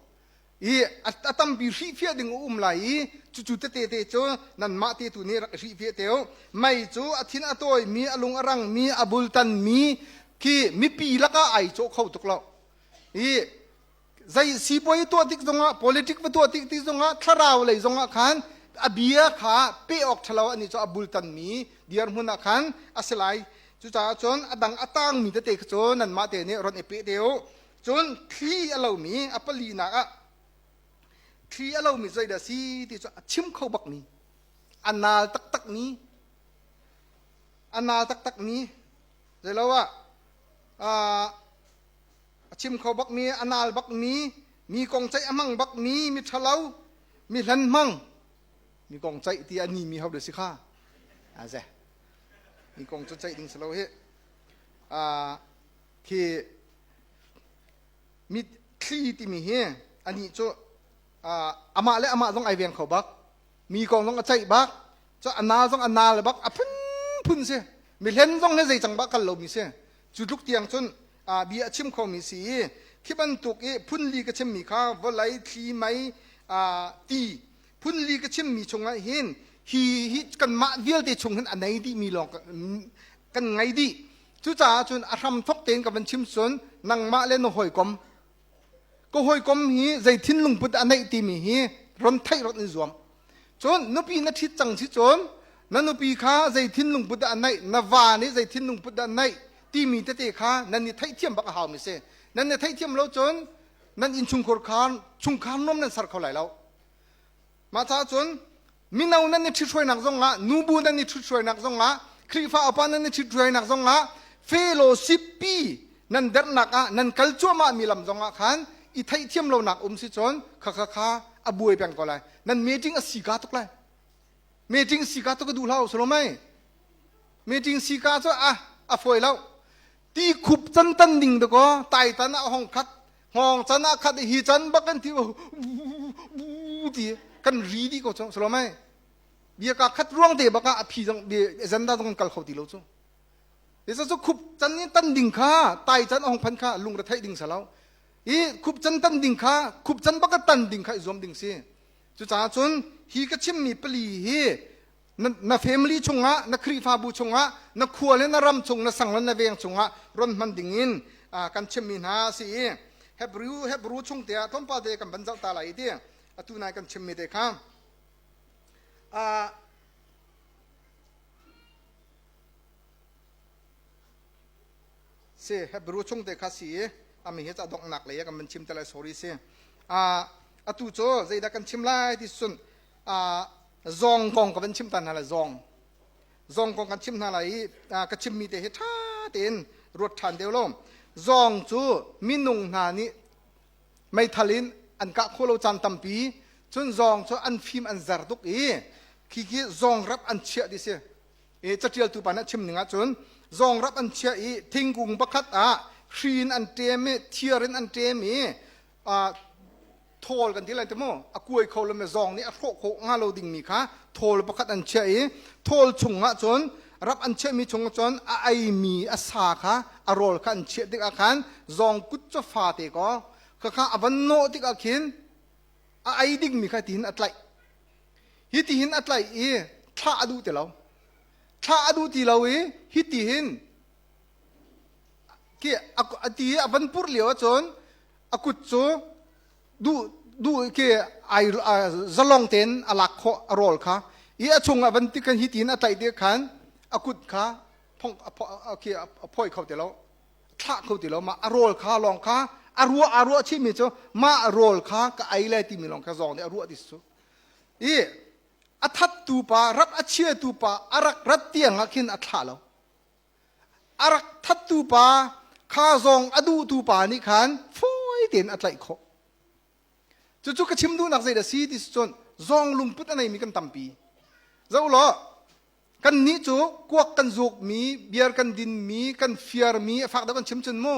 I a tampi hrihfiah ding a um lai i cucu tete te cu nanmah te tu nih rak i hrihfiah te u. Mei cu a thin a tawimi, a lung a rangmi, a bultanmi khi mipi lakah ai cawh kho tuk lo. I zei sipuai tuah tik zongah, politic va tuah tik tik zongah, thlarau lei zongah khan a bia kha pe awk ṭhalo ani cu a bultanmi dirhmun ah khan a si lai. Cucaah cun a dang a tangmi tete kha cu nanmah te nih ron i pe te u. Cun thli a lomi a palinak ah thli a lomi zeidah si ti cu a chim kho bakmi, a nal taktakmi, a nal taktakmi, zeilo ah a chim kho bakmi, a nal bakmi, mi kong ceih a hmang bakmi, mi ṭhalo, mi hlen hmang, mi kong ceih ti a ni mi ho dah si kha? Aze mi kong cu ceih ding si lo hi. Khi mi thli timi hi anih cu amah le amah zong ai veng kho bak, mi kong zong a ceih bak, cu a nal zong a nal bak, a phunphun si, mi hlen zong he zei cang bak kal lomi si. Cu tluk tiang cun bia a chim khomi si i khi bantuk i phunli ka chimmi kha, vawlei, thli, mei, ti, phunli ka chimmi chungah hin hi hi kanmah vialte chung hin a nei dihmi lawng kan ngei dih. Cucaah cun a hram thok tein ka van chim cun nangmah le na hawikom, ka hawikom hi zei thinlung put a neih timi hi ron theih ron in zuam. Cun nupi na ṭhit cang si cun na nupi kha zei thinlung put dah a neih, na va nih zei thinlung put dah a neih timi tete kha nan i theihthiam bak a haumi si. Nan i theihthiam lo cun nan innchungkhar kha chungkhar nuam nan ser kho lai lo. Mah caah cun mino nan i ṭhithruainak zongah, nubu nan i ṭhithruainak zongah, Khrihfa upa nan i ṭhithruainak zongah, fellowship pi nan dernak ah nan kal cuahmah mi lam zongah khan i theihthiam lonak um si cun kha kha kha a buai peng ko lai. Nan meeting a si ka tuk lai. Meeting si ka tuk ka duh hlah salomai. Meeting si ka cu a a fawi lo. Ti khup can tan ding dakaw tai tan ah hong khat hngawng can ah khat hi can bak kan ti ti kan ri dih ko cu salomai. Bia ka khat ruang te bak ah a phi zong agenda zong kal kho ti lo cu. Isa cu khup can i tan ding kha tai can a hong phan kha lungre theih ding salo. I khup can tan ding kha khup can bak tan ding kha i zuam ding si. Cucaah cun hi ka chimmi pali hi na, na family chungah, na Khrihfabu chungah, na khua le na ram chung, na sang le na veng chungah ron hman ding in kan chimmi hna a si i Hebrew Hebrew chung te ah tlawmpal te kan van zoh ta lai i ti atu nai kan chimmi te kha si Hebrew chung te kha si i ami hi ca donghnak lei ah kan van chim te lai, sorry si. Atu cu zeidah kan chim lai ti cun zawng kong ka van chim ta hna lai. Zawng zawng kong kan chim hna lai i ka chimmi te hi ṭha tein ruat ṭhan deuh lo. Zawng cu minung hna nih meithal in an kah khawh lo caan tampi. Cun zawng cu an fim an zer tuk i khi khi zawng rap an chiah ti si i caṭialtu pa nih a chim ning ahcun zawng rap an chiah i thingkung pakhat ah hri in an ṭem i thiar in an ṭem i thawl kan ti lai ti mu, a kuai kho lo mi zawng nih a hrawh khawh hnga lo dingmi kha thawl pakhat an chiah i thawl chung ah cun rap an chiahmi chung ah cun a eimi a sa kha a rawl kha an chiah tikah khan zawng kut cu fate kaw kha kha a van nawh tikah khin a ei dingmi kha tihin a tlaih. Hi tihin a tlaih i thlah a duh ti lo, thlah a duh ti lo i hi tihin khi a ti a van purh lio ahcun a kut cu duh duh khi ai zalong tein a lak khawh a rawl kha i a chung ah van ti khan hi tiin a tlaih ti khan a kut kha phong khi a phawi kho ti lo. thlah kho ti lo. Mah a rawl kha lawng kha a ruah a ruah chihmi cu mah rawl kha ka ei lai timi lawng kha zawng nih a ruah ti cu. I a thattu pa rak a chiatu pa a rak rat tiang ah khin a thlah lo. A rak thattu pa kha zawng a duhtu pa nih khan fawi tein a tlaih khawh. Cucu ka chim duhnak zei dah si ti cun zawng lungput a neimi kan tampi. Zoh law kannih cu kuak kan zukmi, beer kan dinmi, kan fiarmi, a fak deuh kan chim cun mu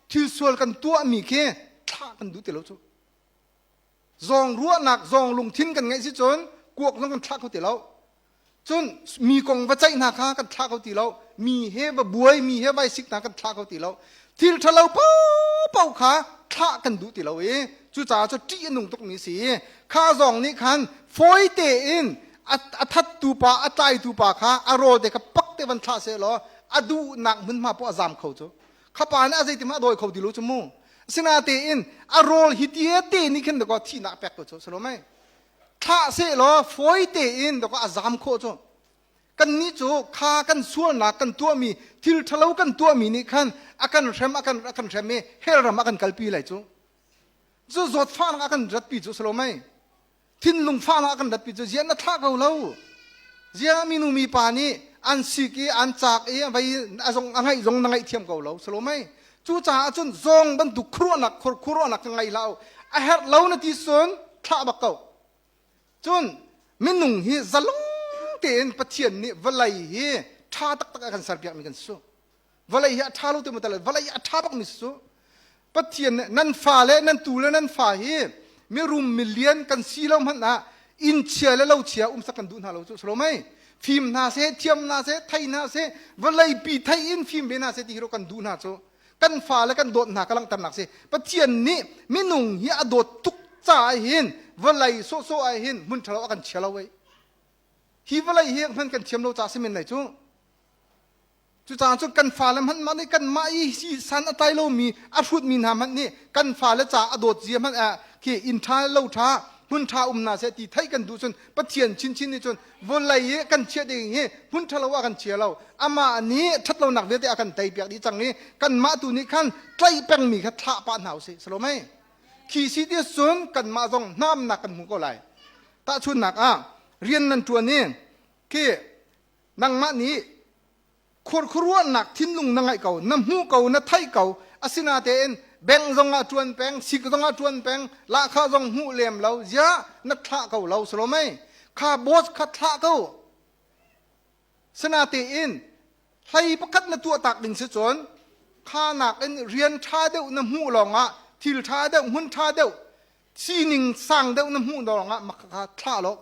thil sual kan tuahmi khi thlah kan duh ti lo cu. Zawng ruahnak, zawng lungthin kan ngeih si cun kuak zong kan thlah kho ti lo. Cun mi kong va ceih hna kha kan thlah kho ti lo. Mi he va buai, mi he vai sik hna kan thlah kho ti lo. Thil ṭhalo paohpaoh kha thlah kan duh ti lo i cucaah cu ṭih a nung tukmi si. Kha zawng nih khan fawi tein a thattu pa, a tlaitu pa kha a rawl te kha pak te van thlah seh law a duhnak hmunhma poah a zam kho cu. Kha pa nih a zeitin a dawi kho ti lo cu mu. Asinain a rawl hi tie te nih khin dakaw thihnak pek ko cu si lo mei. Thlah seh law fawi tein dakaw a zam khawh cu. Kannih cu kha kan sualnak kan tuahmi thil ṭhalo kan tuahmi nih khan a kan hrem a kan a kan hrem i hell ram a kan kalpi lai cu. Cu zawtfahnak a kan ratpi cu si lo mei. Thinlung fahnak a kan ratpi cu ziah na thlah ko lo. Ziah minu mipa nih an sik i an caak i vei a zong a ngaih zong na ngaih thiam ko lo si lo mei. Cucaah cun zawng bantuk khuaruahnak khuaruahnak ka ngei hlah u. A herh lo na ti cun thlah bak ko. Cun minung hi zalong tein Pathian nih vawlei hi ṭha taktak a kan serpiakmi kan si. Vawlei hi a ṭha lo ti maw vawlei hi a ṭha bakmi si cu. Pathian nih nan fa le nan tu le nan fa hi mirum milian kan si lo hmanh ah inn chia le lo chia um sak kan duh hna lo cu si lo mei. Fim hna seh, thiam hna seh, thei hna seh, vawlei pi thei in fim ve hna seh ti hi kan duh hna cu. Kan fa le kan dawt hna ka langhternak si. Pathian nih minung hi a dawt tuk caah hin vawlei sawhsawh ah hin hmun ṭhalo a kan chia lo ei. Hi vawlei hi hman kan thiam lo caah si men lai cu. Cucaah cun kan fale hmanh mah nih kanmah i si san a tlai lomi a hrutmi hna hmanh nih kan fale ca a dawt zia hmanh ah khi inn ṭha lo ṭha hmun ṭha um hna seh ti theih kan duh cun Pathian chinchin nih cun vawlei i kan chiah ding hi hmun ṭhalo ah kan chia lo amah nih ṭhatlonak vialte a kan teipiak dih cang i kanmah tu nih khan tlaih pengmi kha thlah pah hna usih salomei khi si ti cun kanmah zong hnamnak kan hmu ko lai tahchunnak ah rian nan ṭuan i khi nangmah nih khurkhuruahnak thinlung na ngaih ko na hmuh ko na theih ko asinatein bank zong ah ṭuan peng sik zong ah ṭuan peng lahkhah zong hmuh lem lo ziah na thlah ko lo si lo mei kha boss kha thlah ko sinatein hlei pakhat na tuah tak ding si cun kha nakin rian ṭha deuh na hmuh lawngah thil ṭha deuh hmun ṭha deuh sining sang deuh na hmuh lawngah mak kha thlah lo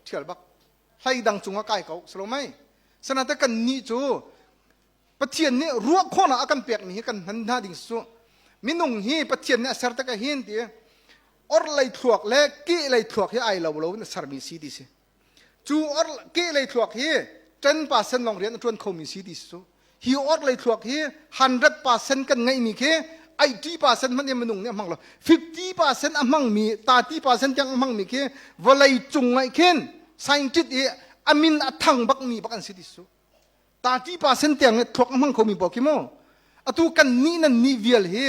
ṭhial bak hlei dang cungah kai ko si lo mei sanate kan nih cu Pathian nih ruah khawhnak a kan pekmi hi kan hman hna ding su minung hi Pathian nih a ser tak hin ti or lei thluak le ke lei thluak hi ai lo lo in a sermi si ti si cu or ke lei thluak hi 10% lawng rian a tuan khomi si ti si cu hi or lei thluak hi 100% kan ngeihmi khi 80% hmanh in minung nih a hmang lo 50% a hmangmi 30% tiang a hmangmi khi vawlei cung ah khin scientist i a min a thang bakmi bak an si ti su 30% tiang thluak a hmang khomi pawl khi mu atu kan nih nan nih vial hi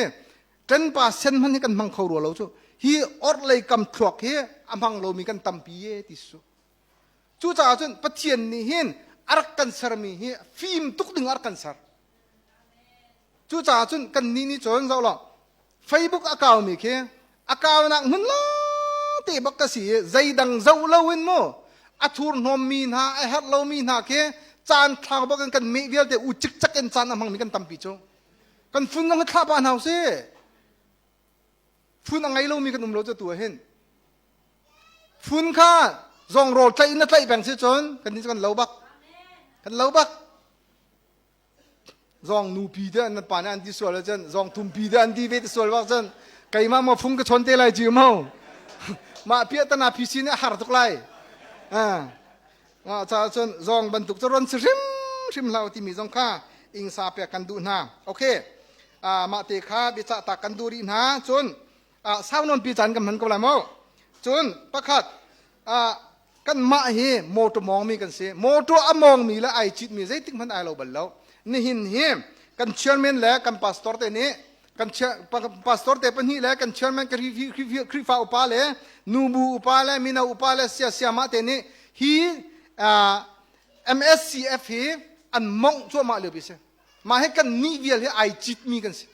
10% hmanh hi kan hmang kho rua lo cu hi orhlei kam thluak hi a hmang lomi kan tampi ye ti su Cucaah cun Pathian nih hin a rak kan sermi hi fim tuk ding a rak kan ser. Cucaah cun kan nih nih cun zoh law Facebook a kaumi khi a kaunak hmun lawngte bak ka si i zeidang zoh loin mu a thurhnawmmi hna a herh lomi hna khi caan thlau bak in kan meh vialte u cikcak in caan a hmangmi kan tampi cu kan phun zong hi thlah pah hna usih Phun a ngei lomi kan um lo cu tu ah hin. Phun kha zawng rawl tlaih in na tlaih peng si cun kan nih cu kan lo bak. Kan lo bak. Zawng nupi te an pa nih an ti sual ahcun zawng tumpi te an ti ve ti sual bak cun keimah maw fung ka chawn te lai ci mo. Mah piah tana PC nih a har tuk lai. Ah. Ngah caah cun zawng bantuk cu ron si hrim hrim hlah timi zong kha ingsa pek kan duh hna. Okay. Mah te kha biacah tak kan duh rih hna. Cun sau nawn pi caan kan hman ko lai maw? Cun pakhat kan mah hi motor mawngmi kan si. Motor a mawngmi le ai citmi zeitik hmanh ai lo bal lo. Nihin hi Kan chairman le kan pastor te nih kan pastor te pahnih le kan chairman Khrihfa upa le nubu upa le mino upa le sia siama te nih hi MSCF hi an mongh cuahmah lio pi si. Mah hi kan nih vial hi ai citmi kan si.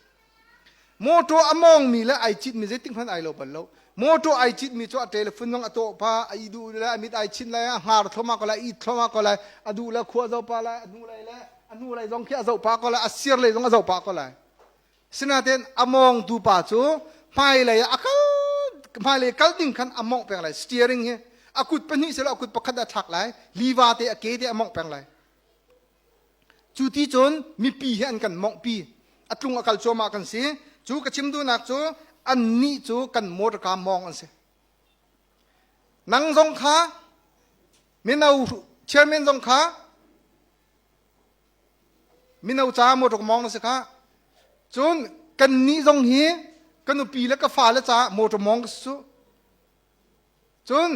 Motor a mawngmi le ai citmi zeitik hmanh ai lo bal lo. Motor ai citmi cu a telephone zong a tawh pa, a i duh le a mit ai chinh lai, a hngar thluahmah ko lai, a it thluahmah ko lai, a duh le khua zoh pah lai, a hnu lei le a hnu lei zong khi a zoh pah ko lai, a sir lei zong a zoh pah ko lai. Sinain a mawngtu pa cu hmailei ah a kal hmailei kal ding khan a mawngh peng lai. Steering hi a kut pahnih silo a kut pakhat a thlak lai, liva te a ke te a mawngh peng lai. Cu ti cun mipi hi an kan monghpi. A tlung a kal cuahmah kan si. Cu ka chim duhnak cu annih cu kan motorka mawng an si. Nang zong kha mino chairman zong kha mino ca motor mawng na si kha. Cun kannih zong hi ka nupi le ka fale ca motor mawng ka si cu. Cun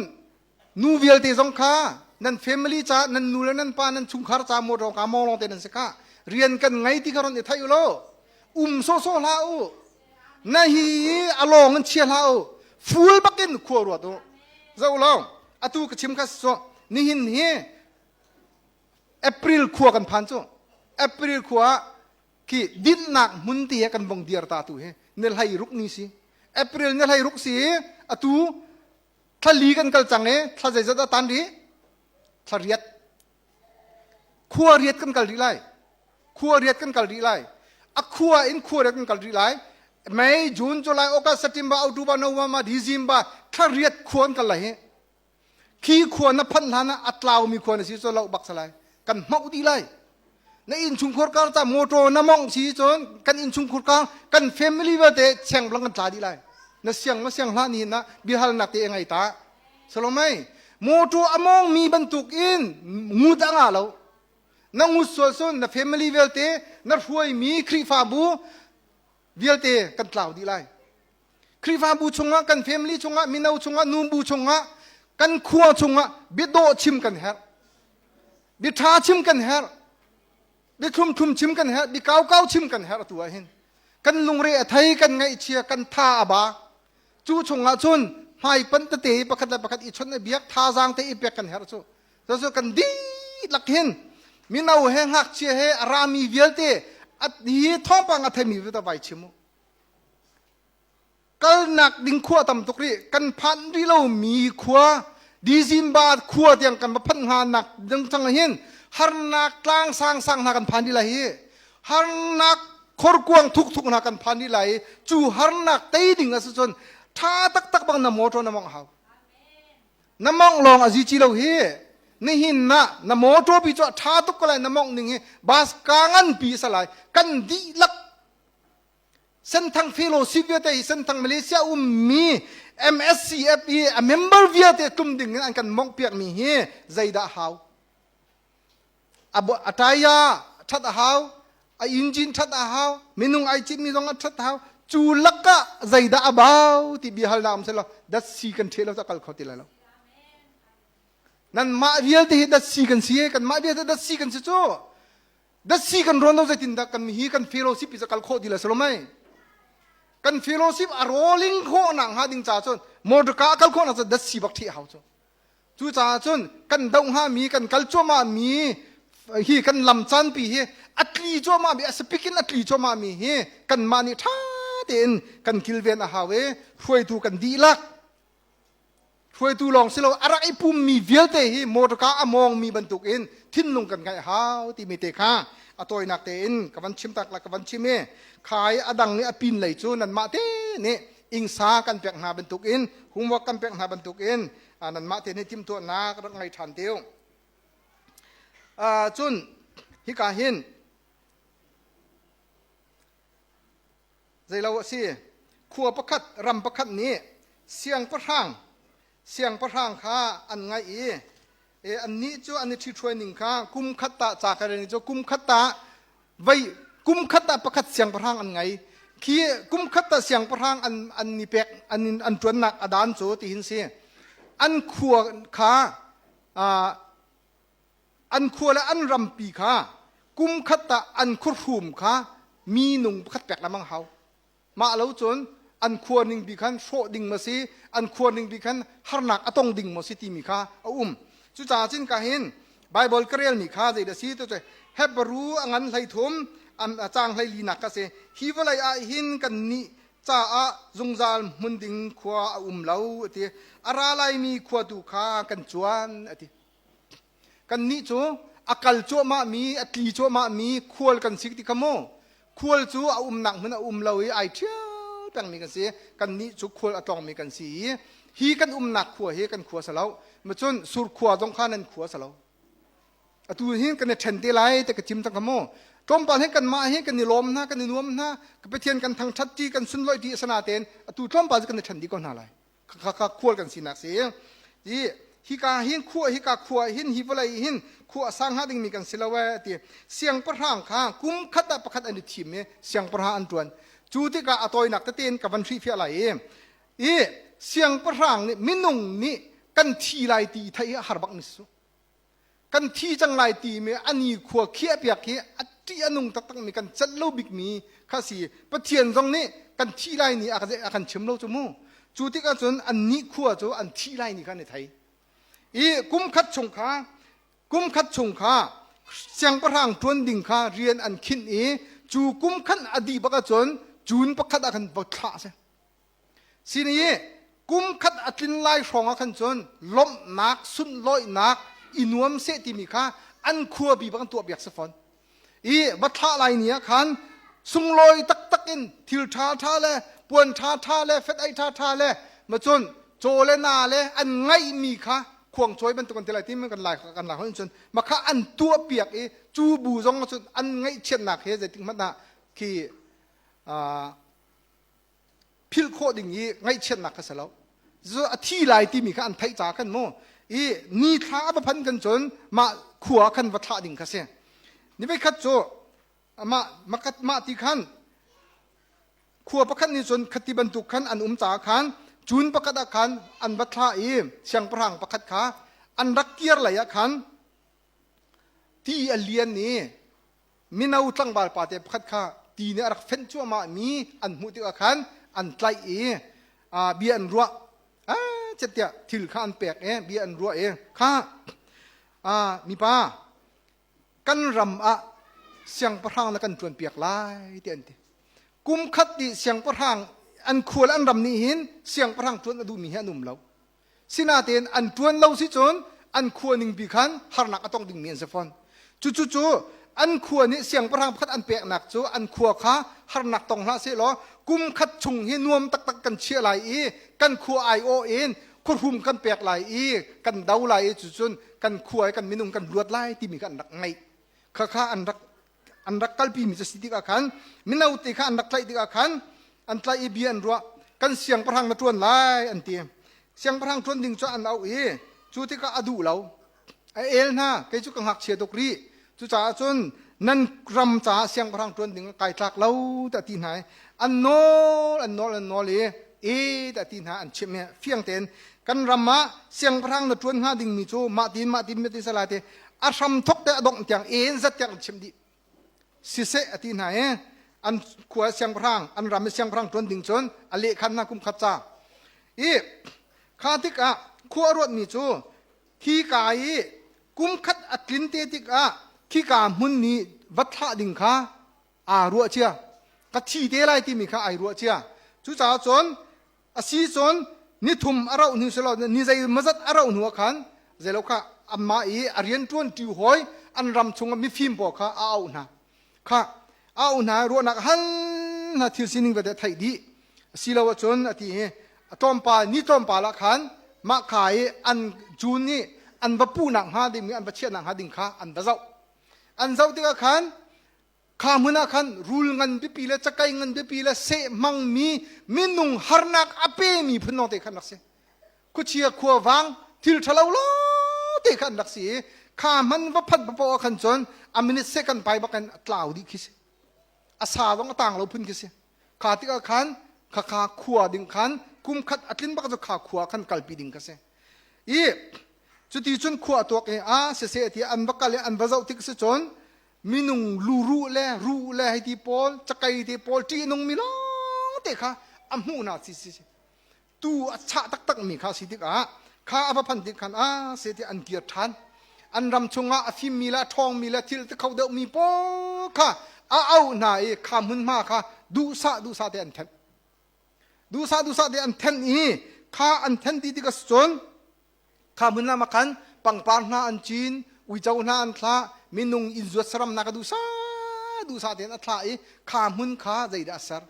nu vialte zong kha nan family ca nan nu le nan pa nan chungkhar ca motor ka mawng lawng te nan si kha rian kan ngei ti kha ron i theih u law um sawhsawh hlah u na hi a lawng in chia hlah u full bakin khua ruat u zoh law atu ka chim kha so nihin hi April khua kan phan cu April khua khi dinhnak hmun ti he kan vong dir ta tu hi ni hlei ruk ni si April ni hlei ruk si atu thla li kan kal cang i thla zeizat a tan rih thla riat khua riat kan kal rih lai khua riat kan kal rih lai a khua in khua riat kan kal rih lai May June July August September October November December thla riat khua kan kal lai hi Khi khua na phanh hlan ah a tlaumi khua na si cu loh bak salai. Kan hmoh dih lai. Na innchungkhar kar ca motor na mongh si cun kan innchungkhar kar kan family vialte cheng blang kan tla dih lai. Na siang ma siang hlah ni na biahalnak te ngai ta. Salomai motor a mongmi bantuk in ngut a ngah lo. Na ngut sual cun na family vialte na hruaimi Khrihfabu vialte kan tlau dih lai. Khrihfabu chungah kan family chungah mino chungah nubu chungah kan khua chungah biadawh chim kan herh bia ṭha chim kan herh bia thlum chim kan herh bia kau chim kan herh tu ah hin kan lungre a thei kan ngaihchia kan tha a ba cu chungah cun hmai pan tete pakhat le pakhat i chawnh i biak thazaang te i pek kan herh cu cu kan dihlak hin mino he ngakchia he a rami vialte hi thawngpang a theimi vialte vai chim u Kalnak ding khua tam tuk rih. Kan phanh rih lomi khua December khua tiang kan va phanh hnga nak ding cang hin harnak tlang sang sang hna kan phan dih lai hi. Harnak khorkuang thuk thuk hna kan phan dih lai i cu harnak tei ding a si cun tha taktak bang na motor na mawngh hau. Na mawngh lawng a zi ci lo hi. Nihin na na motor pi cu a tha tuk ko lai na mawngh ning hi bus ka ngan pi a si lai. Kan dihlak Senthang Fellowship vialte hi Senthang Malaysia ummi MSCF i a member vialte tlum ding in an kan mongh piakmi hi zeidah hau? A taya that a hau, a engine that a hau, minung ai citmi zong a that a hau. Cu lakah zeidah a bau ti bia halnak um selaw datsi kan ṭhe lo cu a kal kho ti lai lo. Nanmah vialte hi datsi kan si, kanmah vialte datsi kan si cu. Datsi kan rawn lo zeitindah kan hi kan fellowship hi kal khawh ti le salomai kan fellowship a rolling khawh nak hnga ding ca cun motor car kal khawh nak cu datsi bak ṭhi hau cu cu caah cun kan doh hnga mi kan kal cuahmah mi hi kan lam caan pi hi a tli cuahmah mi a speak in a tli cuahmah mi hi kanmah nih ṭha tein kan kilven a hau i hruaitu kan dihlak Hruaitu lawng si lo a rak i pummi vialte hi motorka a mawngmi bantukin thinlung kan ngeih hau timi te kha a tawinak tein ka van chim tak la ka van chim i khai a dang i a pin lei cu nanmah te nih ingsa kan pek hna bantukin homework kan pek hna bantukin nanmah te nih timhtuahnak rak ngei ṭhan te u. Cun hika hin Zeilo a si. Khua pakhat, ram pakhat nih siangpahrang siangpahrang kha an ngaih i annih cu an i ṭhithruai ning kha kum khat tah ca ka rel cu kum khat tah vei kum khat ah pakhat siangpahrang an ngei. Khi kum khat ah siangpahrang an an i pek an an ṭuannak a dan cu tihin si. An khua kha an khua le an rampi kha kum khat ah an khuahrum kha mi nung pakhat pek lamang hau. Mah lo cun an khua ning bi khan hrawh ding ma si, an khua ning bi khan harnak a tong ding maw si timi kha a um. Cucaah cun ka hin Bible ka relmi kha zei dah si tu Hebrew a ngan 13 a caang 14nak ka si. Hi vawlei ah hin kan nih caah zungzal hmun ding khua a um lo a ti. A ra laimi khua tu kha kan cuan a ti. Kannih cu a kal cuahmahmi, a tli cuahmahmi khual kan si ti kha mu. Khual cu a umnak hmun a um lo i ai ṭhial pengmi kan si. Kannih cu khual a tlawngmi kan si i hi kan umnak khua hi kan khua si lo. Macun sur khua zong kha nan khua si lo. Atu hin kan i ṭhen te lai te ka chim cang kha mu. Tlawmpal hin kanmah hi kan i lawm hna, kan i nuam hna, Pathian kan thangṭhat ṭi, kan sunlawih ṭi a si natein atu tlawmpal cu kan i ṭhen dih ko hna lai. Khakha khual kan sinak si. I hika hin khua hika khua hin hi vawlei hin khua a sang hnga dingmi kan si lo ee ti. Siangpahrang kha kum khat ah pakhat an i thim i siangpahrang an ṭuan. Cu tikah a tawinak tete in ka van hrihfiah lai i i siangpahrang nih minung nih kan thi lai ti theih hi a har bak mi si. Kan thi cang lai timi a nikhua khiahpiak hi a ṭih a nung taktakmi kan celh lo bikmi kha si. Pathian zong nih kan thi lai ni a kan chim lo cu mu. Cu tikah cun an nikhua cu an thi lai ni kha an i thei. I kum khat chung kha kum khat chung kha siangpahrang ṭuan ding kha rian an khinh i cu kum khat a dih bak ahcun June pakhat ah khan va thlah a si. Sini i kum khat a tlin lai hrawng ah khan cun lawmhnak, sunlawihnak, i nuam seh timi kha an khua bi bak an tuah piak si fawn. I va thlah lai ni ah khan sunglawi taktak in thil ṭha ṭha le puan ṭha ṭha le fet ei ṭha ṭha le macun caw le na le an ngaihmi kha khuangcawi bantuk an ti lai timi kan lai kan lai hon cun makha an tuah piak i cu bu zong cun an ngaihchiatnak he zeitik hmanh ah khi philh khawh ding i ngaihchiatnak kha si lo. A thi lai timi kha an theih caah khan mu i ni thla a va phan kan cun mah khua khan va thlah ding kha si. Ni voikhat cu mah makat mah ti khan khua pakhat nih cun khati bantuk khan an um caah khan cun pakhat ah khan an va thlah i siangpahrang pakhat kha an rak kir lei ah khan ti a lian i mino tlangval pate pakhat kha ti nih a rak fenh cuahmah mi an hmuh tikah khan an tlaih i bia an ruah. Chet tiah thil kha an pek i bia an ruah i kha mipa kan ram ah siangpahrang na kan ṭuan piak lai ti an ti. Kum khat ti siangpahrang an khual an ram nih hin siangpahrang ṭuan a duhmi hi an um lo. Sinain an ṭuan lo si cun an khua ningpi khan harnak a tong dingmi an si fawn. Cucu cu an khua nih siangpahrang pakhat an peknak cu an khua kha harnak tong hlah sehlaw kum khat chung hi nuam taktak kan chiah lai i kan khua aiawh in khuahrum kan pek lai i kan do lai i cucun kan khua i kan minung kan luat lai timi kha an rak ngeih. Khakha an rak an rak kalpimi cu si tikah khan mino te kha an rak tlaih tikah khan an tlaih i bia an ruah. Kan siangpahrang na ṭuan lai an ti. Siangpahrang ṭuan ding cu an auh i cu tikah a duh lo. A el hna kei cu ka ngakchia tuk rih. Cucaah cun nan ram caah siangpahrang ṭuan ding kai tlak lo tiah ti hna i an nawl an nawl an nawl i e tiah ti hna an chimh i fiang tein kan ram ah siangpahrang na ṭuan hnga dingmi cu mah tin mah tin mah tin salai te a hram thok te a dongh tiang en zat tiang an chimh dih. Siseh a ti hna i an khua siangpahrang an ram i siangpahrang ṭuan ding cun a lehkhan hna kum khat ca i kha tikah khua a ruatmi cu khi ka i kum khat a tlin te tikah khika hmun nih va thlah ding kha aa ruah cia. Ka thi te lai timi kha ai ruah cia. Cucaah cun a si cun ni thum a rauh hnu silo ni zei mazat a rauh hnu ah khan zeilo kha amah i a rian ṭuan ṭi hawi an ram chung ah mifim pawl kha a auh hna. Kha a auh hna ruahnak hal hna thil sining vialte theih dih. Asilo ahcun a ti hi a tlawmpal ni tlawmpal ah khan mah kha i an June nih an va puhnak hnga ding an va chiahnak hnga ding kha an va zoh. An zoh tikah khan kha hmun ah khan rul ngan pipi le cakei ngan pipi le seh hmangmi minung harnak a pemi phun lawng te khan rak si. Khuachia khuavang thil ṭhalo lo te khan rak si i kha hman va phanh paoh ah khan cun a minute second pai bak in a tlau dih khi si. A sa zong a tang lo phun khi si. Kha tikah khan khakha khua ding khan kum khat a tlin bak cu kha khua khan kalpi ding kha si. I cuti cun khua a tuak i a siseh ti an va kal i an va zoh tik si cun. Minung luruh le ruh le hei ti pawl, cakei te pawl, ṭihnungmi lawng te kha a hmuh hna si si. Tu a chah taktak mi kha si tikah kha a va phan tik khan a se ti an kir ṭhan. An ram chungah a fimmi le a ṭhawngmi le thil ti kho deuhmi pawl kha a auh hna i kha hmunhma kha duhsah duhsah te an thenh. Duhsah duhsah te an thenh i kha an then ti tikah cun Kha hmun ah khan pangpar hna an cin, uico hna an thlah, minung inn zuat saram hna ka duhsah duhsah tein a thlah i kha hmun kha zeidah a ser?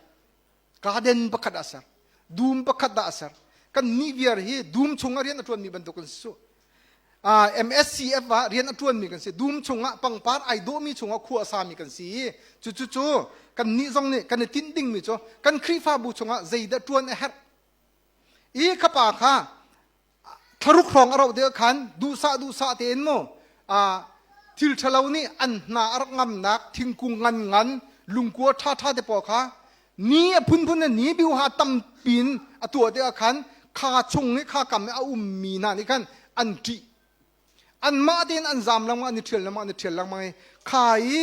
Garden pakhat a ser. Dum pakhat dah a ser. Kan nih viar hi dum chung ah rian a ṭuanmi bantuk kan si su. MSCF ah rian a ṭuanmi kan si. Dum chungah pangpar ai dawhmi chungah khua a sami kan si i cucu cu kan nih zong nih kan i tinh dingmi cu kan Khrihfabu chungah zeidah ṭuan a herh? I kha pa kha thlaruk hrawng a rauh deuh khan duhsah duhsah tein mu thil ṭhalo nih an hna a rak ngamnak thingkung ngan ngan lungkua ṭhaṭha te pawl kha ni a phunphun in ni biuha tampi in a tuah tikah khan kha chung i kha kam i a ummi hna nih khan an ṭih. Anmah tein an zaam lengmang an i ṭhial lengmang an i ṭhial lengmang i kha i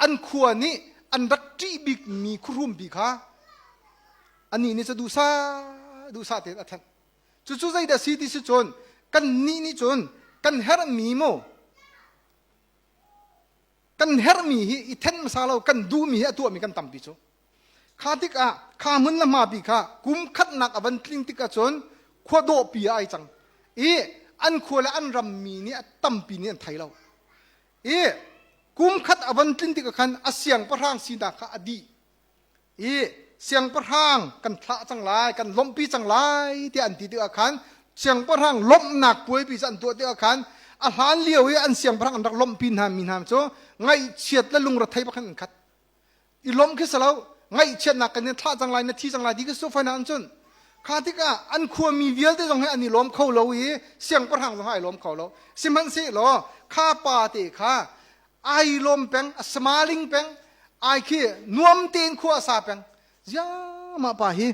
an khua nih an rak ṭih bikmi khuahrumpi kha anih nih cu duhsah duhsah tein a thenh. Cucu zeidah si ti si cun kannih nih cun kan herhmi mu kan herhmi hi i then hmasa lo kan duhmi hi a tuahmi kan tampi cu. Kha tikah kha hmun le hmapi kha kum khatnak a van tling tik ahcun khua dawhpi ah ai cang i an khua le an rammi nih a tampi nih an thei lo. I kum khat a van tlin tikah khan a siangpahrang sinak kha a dih i siangpahrang kan thlah cang lai kan lawmhpi cang lai tiah an ti tikah khan siangpahrang lawmhnak puaipi cu an tuah tikah khan a hlan lio i an siangpahrang an rak lawmhpi hna mi hna cu ngaihchiat le lungrethei bak in an khat. I lawmh khi si lo ngaihchiatnak kan in thlah cang lai na thi cang lai ti khi sofa an cun kha tikah an khuami vialte zong hi an i lawm kho lo i siangpahrang zong ai lawm kho lo. Sihmanhsehlaw kha pa te kha ai lawm peng a smiling peng ai khi nuam tein khua a sa peng. Ziah mah pa hi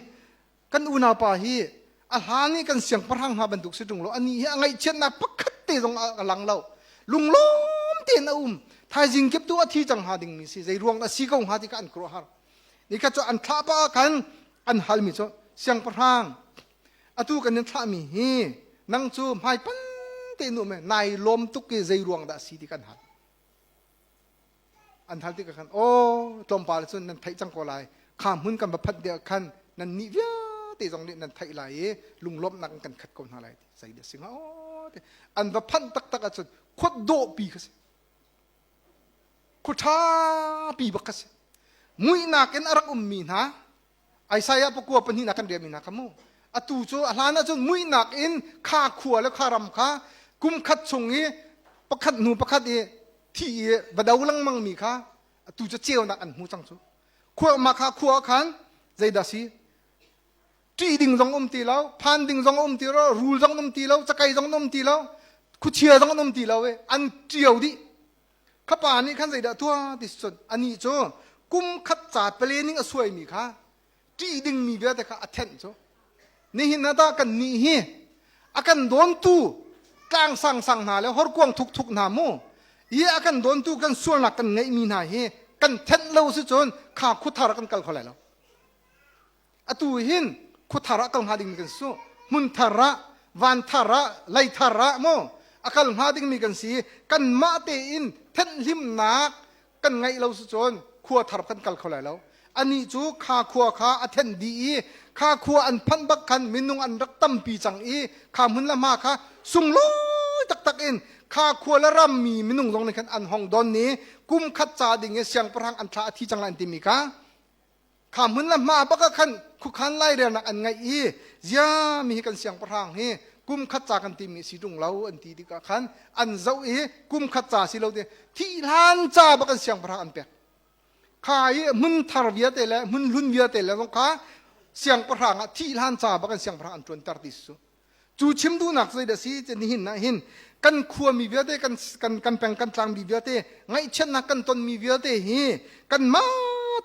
kan unau pa hi a hlan i kan siangpahrang hna bantuk si ṭung lo anih hi a ngaihchiatnak pakhat te zong a lang lo. Lunglawm tein a um. Thaizing kip tu a thi cang hnga dingmi si zei ruang a si ko hnga ti kha an khuaruahhar. Nikhat cu an thlah pah ah khan an halmi cu siangpahrang atu kan in thlahmi hi nang cu hmaipan tein um nai lawm tuk i zei ruang dah si ti kan hal. An hal tikah khan aw tlawmpal cun nan theih cang ko lai. Kha hmun kan va phanh tikah khan nan nih vialte zong nih nan theih lai i lunglawmhnak in kan khat ko hna lai ti. Zei dah si hnga aw ti. An va phanh taktak ahcun khuat dawhpi kha si. Khua ṭhapi bak kha si. Muihnak in a rak ummi hna Isaiah pakua pahnihnak kan relmi hna kha mu. Atu cu a hlan ahcun muihnak in kha khua le kha ram kha kum khat chung i pakhat hnu pakhat i thi i va do lengmang mi kha atu cu ceunak an hmu cang cu. Khua mah kha khua khan zeidah si? Ṭih ding zong um ti lo, phan ding zong um ti lo, rul zong um ti lo, cakei zong um ti lo, khuchia zong um ti lo i an ṭio dih. Kha pa nih khan zeidah tuah ti cun anih cu kum khat ca planning a suaimi kha ṭih dingmi vialte kha a thenh cu. Nihin ah dah kan nih hi a kan dawntu tlang sangsang hna le horkuang thukthuk hna mu i a kan dawntu kan sualnak kan ngeihmi hna hi kan thenh lo si cun kha khuthar kan kal kho lai lo. Atu hin khuathar ah kal hnga dingmi kan si. Hmun thar ah, van thar ah, lei thar ah mu a kal hnga dingmi kan si. Kanmah tein thenhlimnak kan ngeih lo si cun khua thar kan kal kho lai lo. Anih cu kha khua kha a thenh dih i kha khua an phanh bak khan minung an rak tampi cang i kha hmun le hma kha sunglawi taktak in kha khua le rammi minung zong nih khan an hong don i kum khat ca ding i siangpahrang an thla a thi cang lai an timi kha Kha hmun le hma bak ah khan khuakhan lairelnak an ngeih i zia mi hi kan siangpahrang hi kum khat ca kan timi si ṭung lo an ti tikah khan an zoh i kum khat ca si lo ti thih hlan ca bak an siangpahrang an pek. Kha i hmun thar vialte le hmun hlun vialte le zong kha siangpahrang ah thih hlan ca bak an siangpahrang an ṭuanter ti si cu. Cu chim duhnak zeidah si ti nihin ah hin kan khuami vialte kan kan kan peng kan tlangmi vialte ngaihchiatnak kan tonmi vialte hi kanmah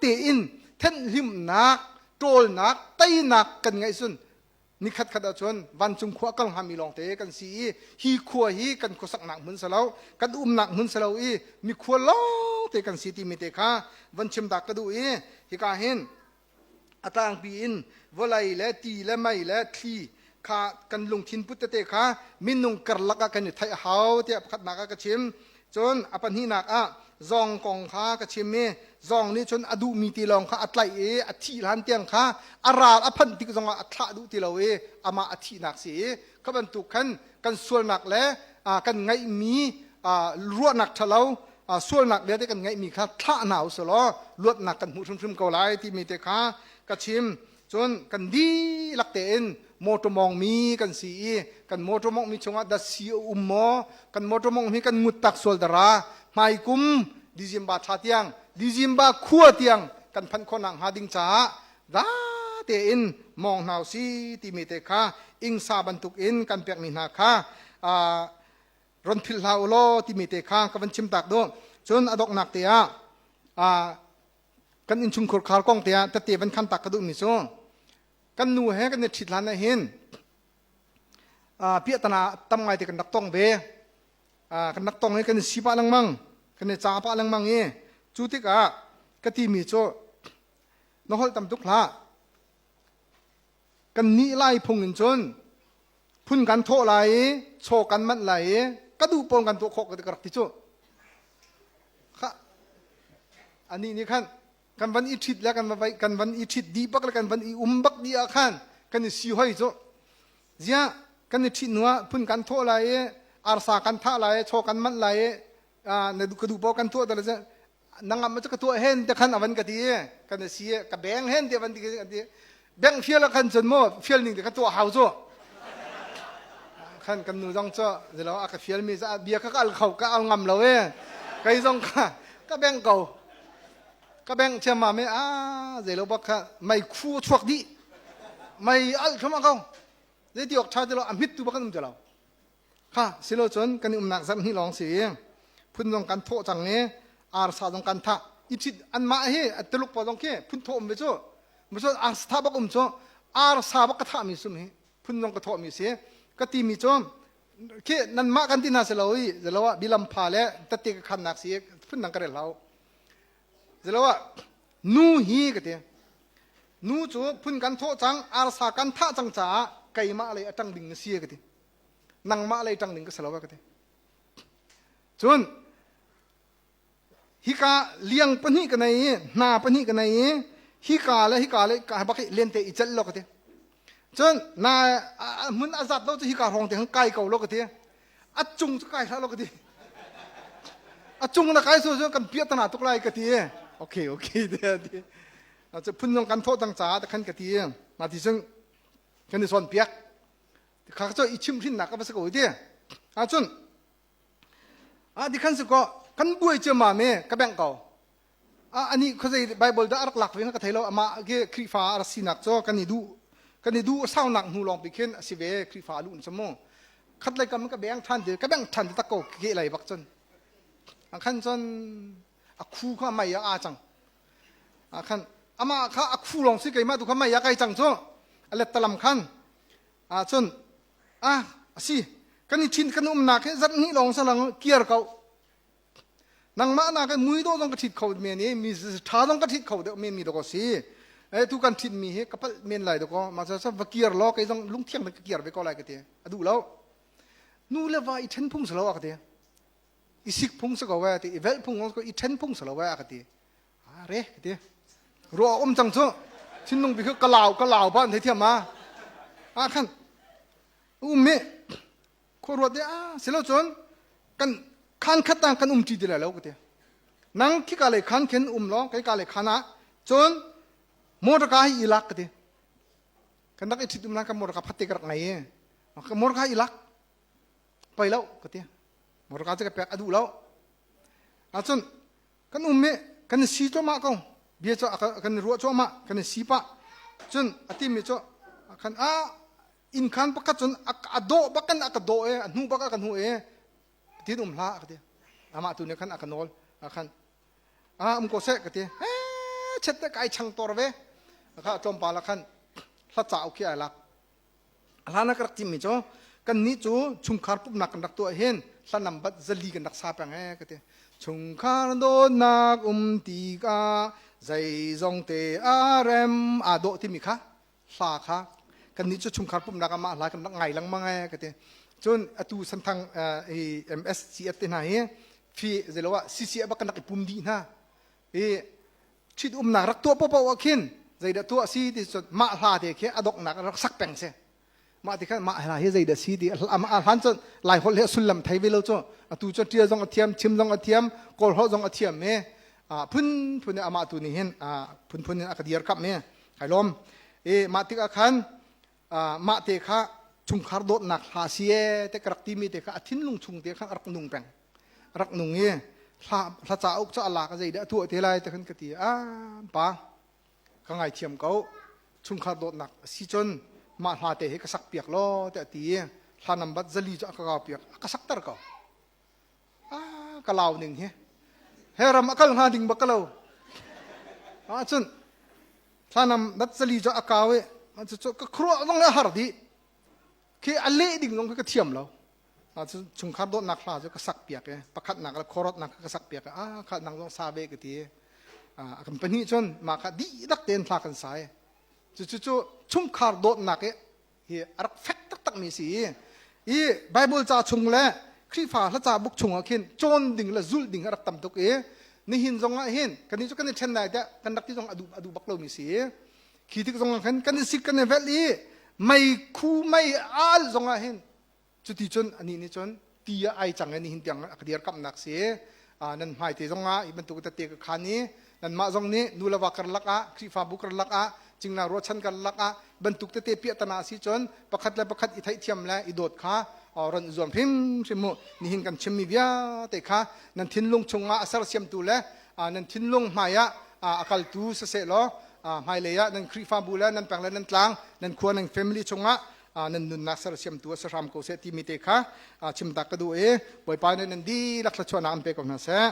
tein thenhlimnak ṭawlnak teinak kan ngeih cun nikhat khat ahcun vancung khua kal hngami lawngte kan si i hi khua hi kan khuasaknak hmun si lo kan umnak hmun si lo i mikhua lawng. te kan si timi te kha van chim tak ka duh i hika hin a tlangpi in vawlei le ti le mei le thli kha kan lungthin put tete kha minung karlak ah kan i theih a hau tiah pakhatnak ah ka chim. Cun a pahnihnak ah zawng kong kha ka chim i zawng nih cun a duhmi ti lawng kha a tlaih i a thih hlan tiang kha a ral a phanh tik zongah a thlah duh ti lo i amah a thihnak si i kha bantuk khan kan sualnak le kan ngeihmi ruahnak ṭhalo sualnak vialte kan ngeihmi kha thlah hna u law luatnak kan hmuh hrimhrim ko lai timi te kha ka chim. Cun kan dihlak tein motor mawngmi kan si i kan motor mawngmi chungah datsi a um maw? Kan motor mawngmi kan ngut tak sual dara hmaikum December thla tiang December khua tiang kan phanh khawh nak hnga ding caah za tein mawng hna si timi te kha ingsa bantuk in kan pekmi hna kha ron philh hlah u law timi te kha ka van chim tak duh. Cun a donghnak te ah kan innchungkhur khar kong te ah tette van khan tak ka duhmi cu kan nu he kan i ṭhit hlan ah hin piahtana tam ngai te kan rak tong ve. Kan rak tong i kan i si pah lengmang, kan i ca pah lengmang i cu tikah ka timi cu na holh tam tuk hlah, kan nih lai phung in cun phun kan thawh lai i chaw kan manh lai i ka duh pawn kan tuah khawh ka rak ti cu. Kha anih nih khan kan van i ṭhit le kan van kan van i ṭhit dih bak le kan van i um bak dih ah khan kan i si hoi cu. Ziah kan i ṭhit hnu ah phun kan thawh lai i arsa kan thah lai i chaw kan manh lai i na ka duh paoh kan tuah dal nangam cu ka tuah hen te khan avan ka ti kan si ka beng hen te van ti kan ti beng fial khan cun mo fial ning te ka tuah hau cu khan kan nu zong cu zelo a ka fial mi za bia ka al kho ka al ngam lo e kai zong ka ka beng ko ka beng chiam ma me a zelo bak kha mei khu chuak di mei al thum ko zei ti ok tha ti lo a mit tu bak kan um ti lo. Kha silo cun kan i umnak zarh hnih lawng si i phun zong kan thawh cang i arsa zong kan thah i ṭhit anmah hi Tuluk pawl zong khi phun thawh um ve cu maso arsa thah bak um cu arsa bak ka thahmi sum hi phun zong ka thawhmi si ka timi cu khi nanmah kan ti hna si lo i zelo ah bilam pha le tette ka khannak si phun dang ka rel hlau zelo ah nu hi ka ti nu cu phun kan thawh cang arsa kan thah cang caah keimah lei a ṭang ding na si ka ti nangmah lei ṭang ding ka si lo ka ti. Cun hika liang pahnih ka nei i hna pahnih ka nei i hika le hika le ka bak hi lente i celh lo ka ti. Cun na hmun a zat lo cu hika hrawng te han kai ko lo ka ti. A cung cu kai hlah lo ka ti. A cung na kai su cu kan piah tana tuk lai ka ti. Okay okay te ti. Cu phun zong kan thawh cang caah te khan ka ti. Na ti cun kan i sawn piak. Kha cu i chimhhrinnak a va si ko ti. Ahcun ah ti khan si ko kan buai ciammam i ka bengh ko. Ani khuazei Bible dah a rak lak ve ka thei lo amah khi Khrihfa a rak sinak cu kan i duh kan i duh saunak hnu lawng pi khin a si ve Khrihfa a luh cu mu. Khat lei kam ka beng ṭhan ti ka bengh ṭhan ti tak ko ke lei bak cun. Ang khan cun a khu kha mei ah aa cang. Ah khan amah kha a khu lawng si keimah tu kha mei ah kai cang cu a lettalam khan ahcun ah a si kan i ṭhin kan umnak hi zarh hnih lawng salang kiar ko nangmah nak in mui dawh zong ka ṭhit kho men i mi ṭha zong ka ṭhit kho deuh men mi dawk si e tu kan ṭhit mi hi ka palh men lai dawk mah cu va kiar law kei zong lungthiang ka kiar ve ko lai ka ti a duh lo nu le va i ṭhen phung si lo a ka ti i sik phung si ko ve ti i velh phung ko i ṭhen phung si lo ve a ka ti Re ka ti. Ruah um cang cu thinlung bi ka lau ka lau ba thei thiam ma. Ah khan um mi khua ruat de a silo cun kan khan khat tang kan um ṭi ti lai lo ka ti. Nang khi ka le khan khin um lo kai ka le khan ah cun motor ka hi i lak ka ti. Kan rak i ṭhit um lan kan motor ka phat te ka rak ngai i motor ka i lak pai lo ka ti. Motor ka cu ka pek a duh lo. Ahcun kan um i kan i si cuahmah ko bia cu kan i ruah cuahmah kan i si pah cun a timi cu khan a inn khan pakhat cun a dawh bak kan a ka dawh e a hnu bak a ka hnu e tin um hlah ka ti amah tu nih khan a ka nawl a khan a um ko seh ka ti he chet te kai chang tor ve kha tlawmpal ah khan hla cauk khi ai lak A hlan ah ka rak timmi cu kannih cu chungkhar pumhnak kan rak tuah hin hlanam bat zali kan rak sa peng ee ka ti. Chungkhar dawtnak um tikah zeizong te a rem aa dawh timi kha hla kha kannih cu chungkhar pumhnak ah mah hla kan rak ngai lengmang ee ka ti. Cun atu santhang hi MSCF te hna hi fi zeilo ah CCF ah kan rak i pum dih hna. I ṭhit umnak rak tuah paohpaoh ah khin zeidah tuah si ti cun mah hla te khi a donghnak rak sak peng si. Mah ti khan mah hla hi zeidah si ti a hlan cun Lai holh hi a sullam thei ve lo cu atu cu ṭial zong a thiam, chim zong a thiam, Kawl holh zong a thiam i phunphun in amah tu nih hin phunphun in a ka dirkamh i kai lawm. I mah tikah khan mah te kha chungkhar dawtnak hla si ee te ka rak timi te kha a thinlung chung te khan a rak nung peng. Rak nung i hla hla cauk cu a lak zeidah a tuah te lai te khan ka ti. A pa ka ngaithiam ko chungkhar dawtnak a si cun mah hla te hi ka sak piak law tiah ti i hla nambat 4 cu a ka kau piak a ka sakter ko. Ah ka lau ning hi he ram a kal hnga ding bak ka lo. Ah cun hla nambat 4 cu a kau i cu ka khuaruah zong le a har dih. Khi a leh ding zong khi ka thiam lo. Chungkhar dawtnak hla cu ka sak piak i pakhatnak le khuarawtnak ka sak piak i a kha nang zong sa ve ka ti. A kan pahnih cun mah kha dihlak tein hla kan sa i cu cu chungkhar dawtnak i hi a rak fek taktak mi si i i Bible ca chung le Khrihfa hla ca buk chung ah khin cawn ding le zulh ding a rak tam tuk i nihin zong ah hin kannih cu kan i ṭhen lai tiah kan rak ti zong a duh bak lomi si i khi tik zong ah khan kan i sik kan i velh i mei khu mei al zong ah hin Cuti cun anih nih cun ti ah ai cang i nihin tiang a ka dirkamhnak si. Nan hmai te zong ah hi bantuk tette ka khan i nanmah zong nih nu le va karlak ah Khrihfabu karlak ah cingla ruahchan karlak ah bantuk tete piahtana si cun pakhat le pakhat i theihthiam le i dawt kha ron i zuam hrimhrim mu. Nihin kan chimmi vialte kha nan thinlung chungah a sersiamtu le nan thinlung hmai ah a kaltu siseh law hmailei ah nan Khrihfabu le nan peng le nan tlang nan khua nan family chungah nan nunnak sersiamtu a si hram ko seh timi te kha chimtak ka duh i Bawipa nih nan dihlak thluachuahnak an pe ko hna seh.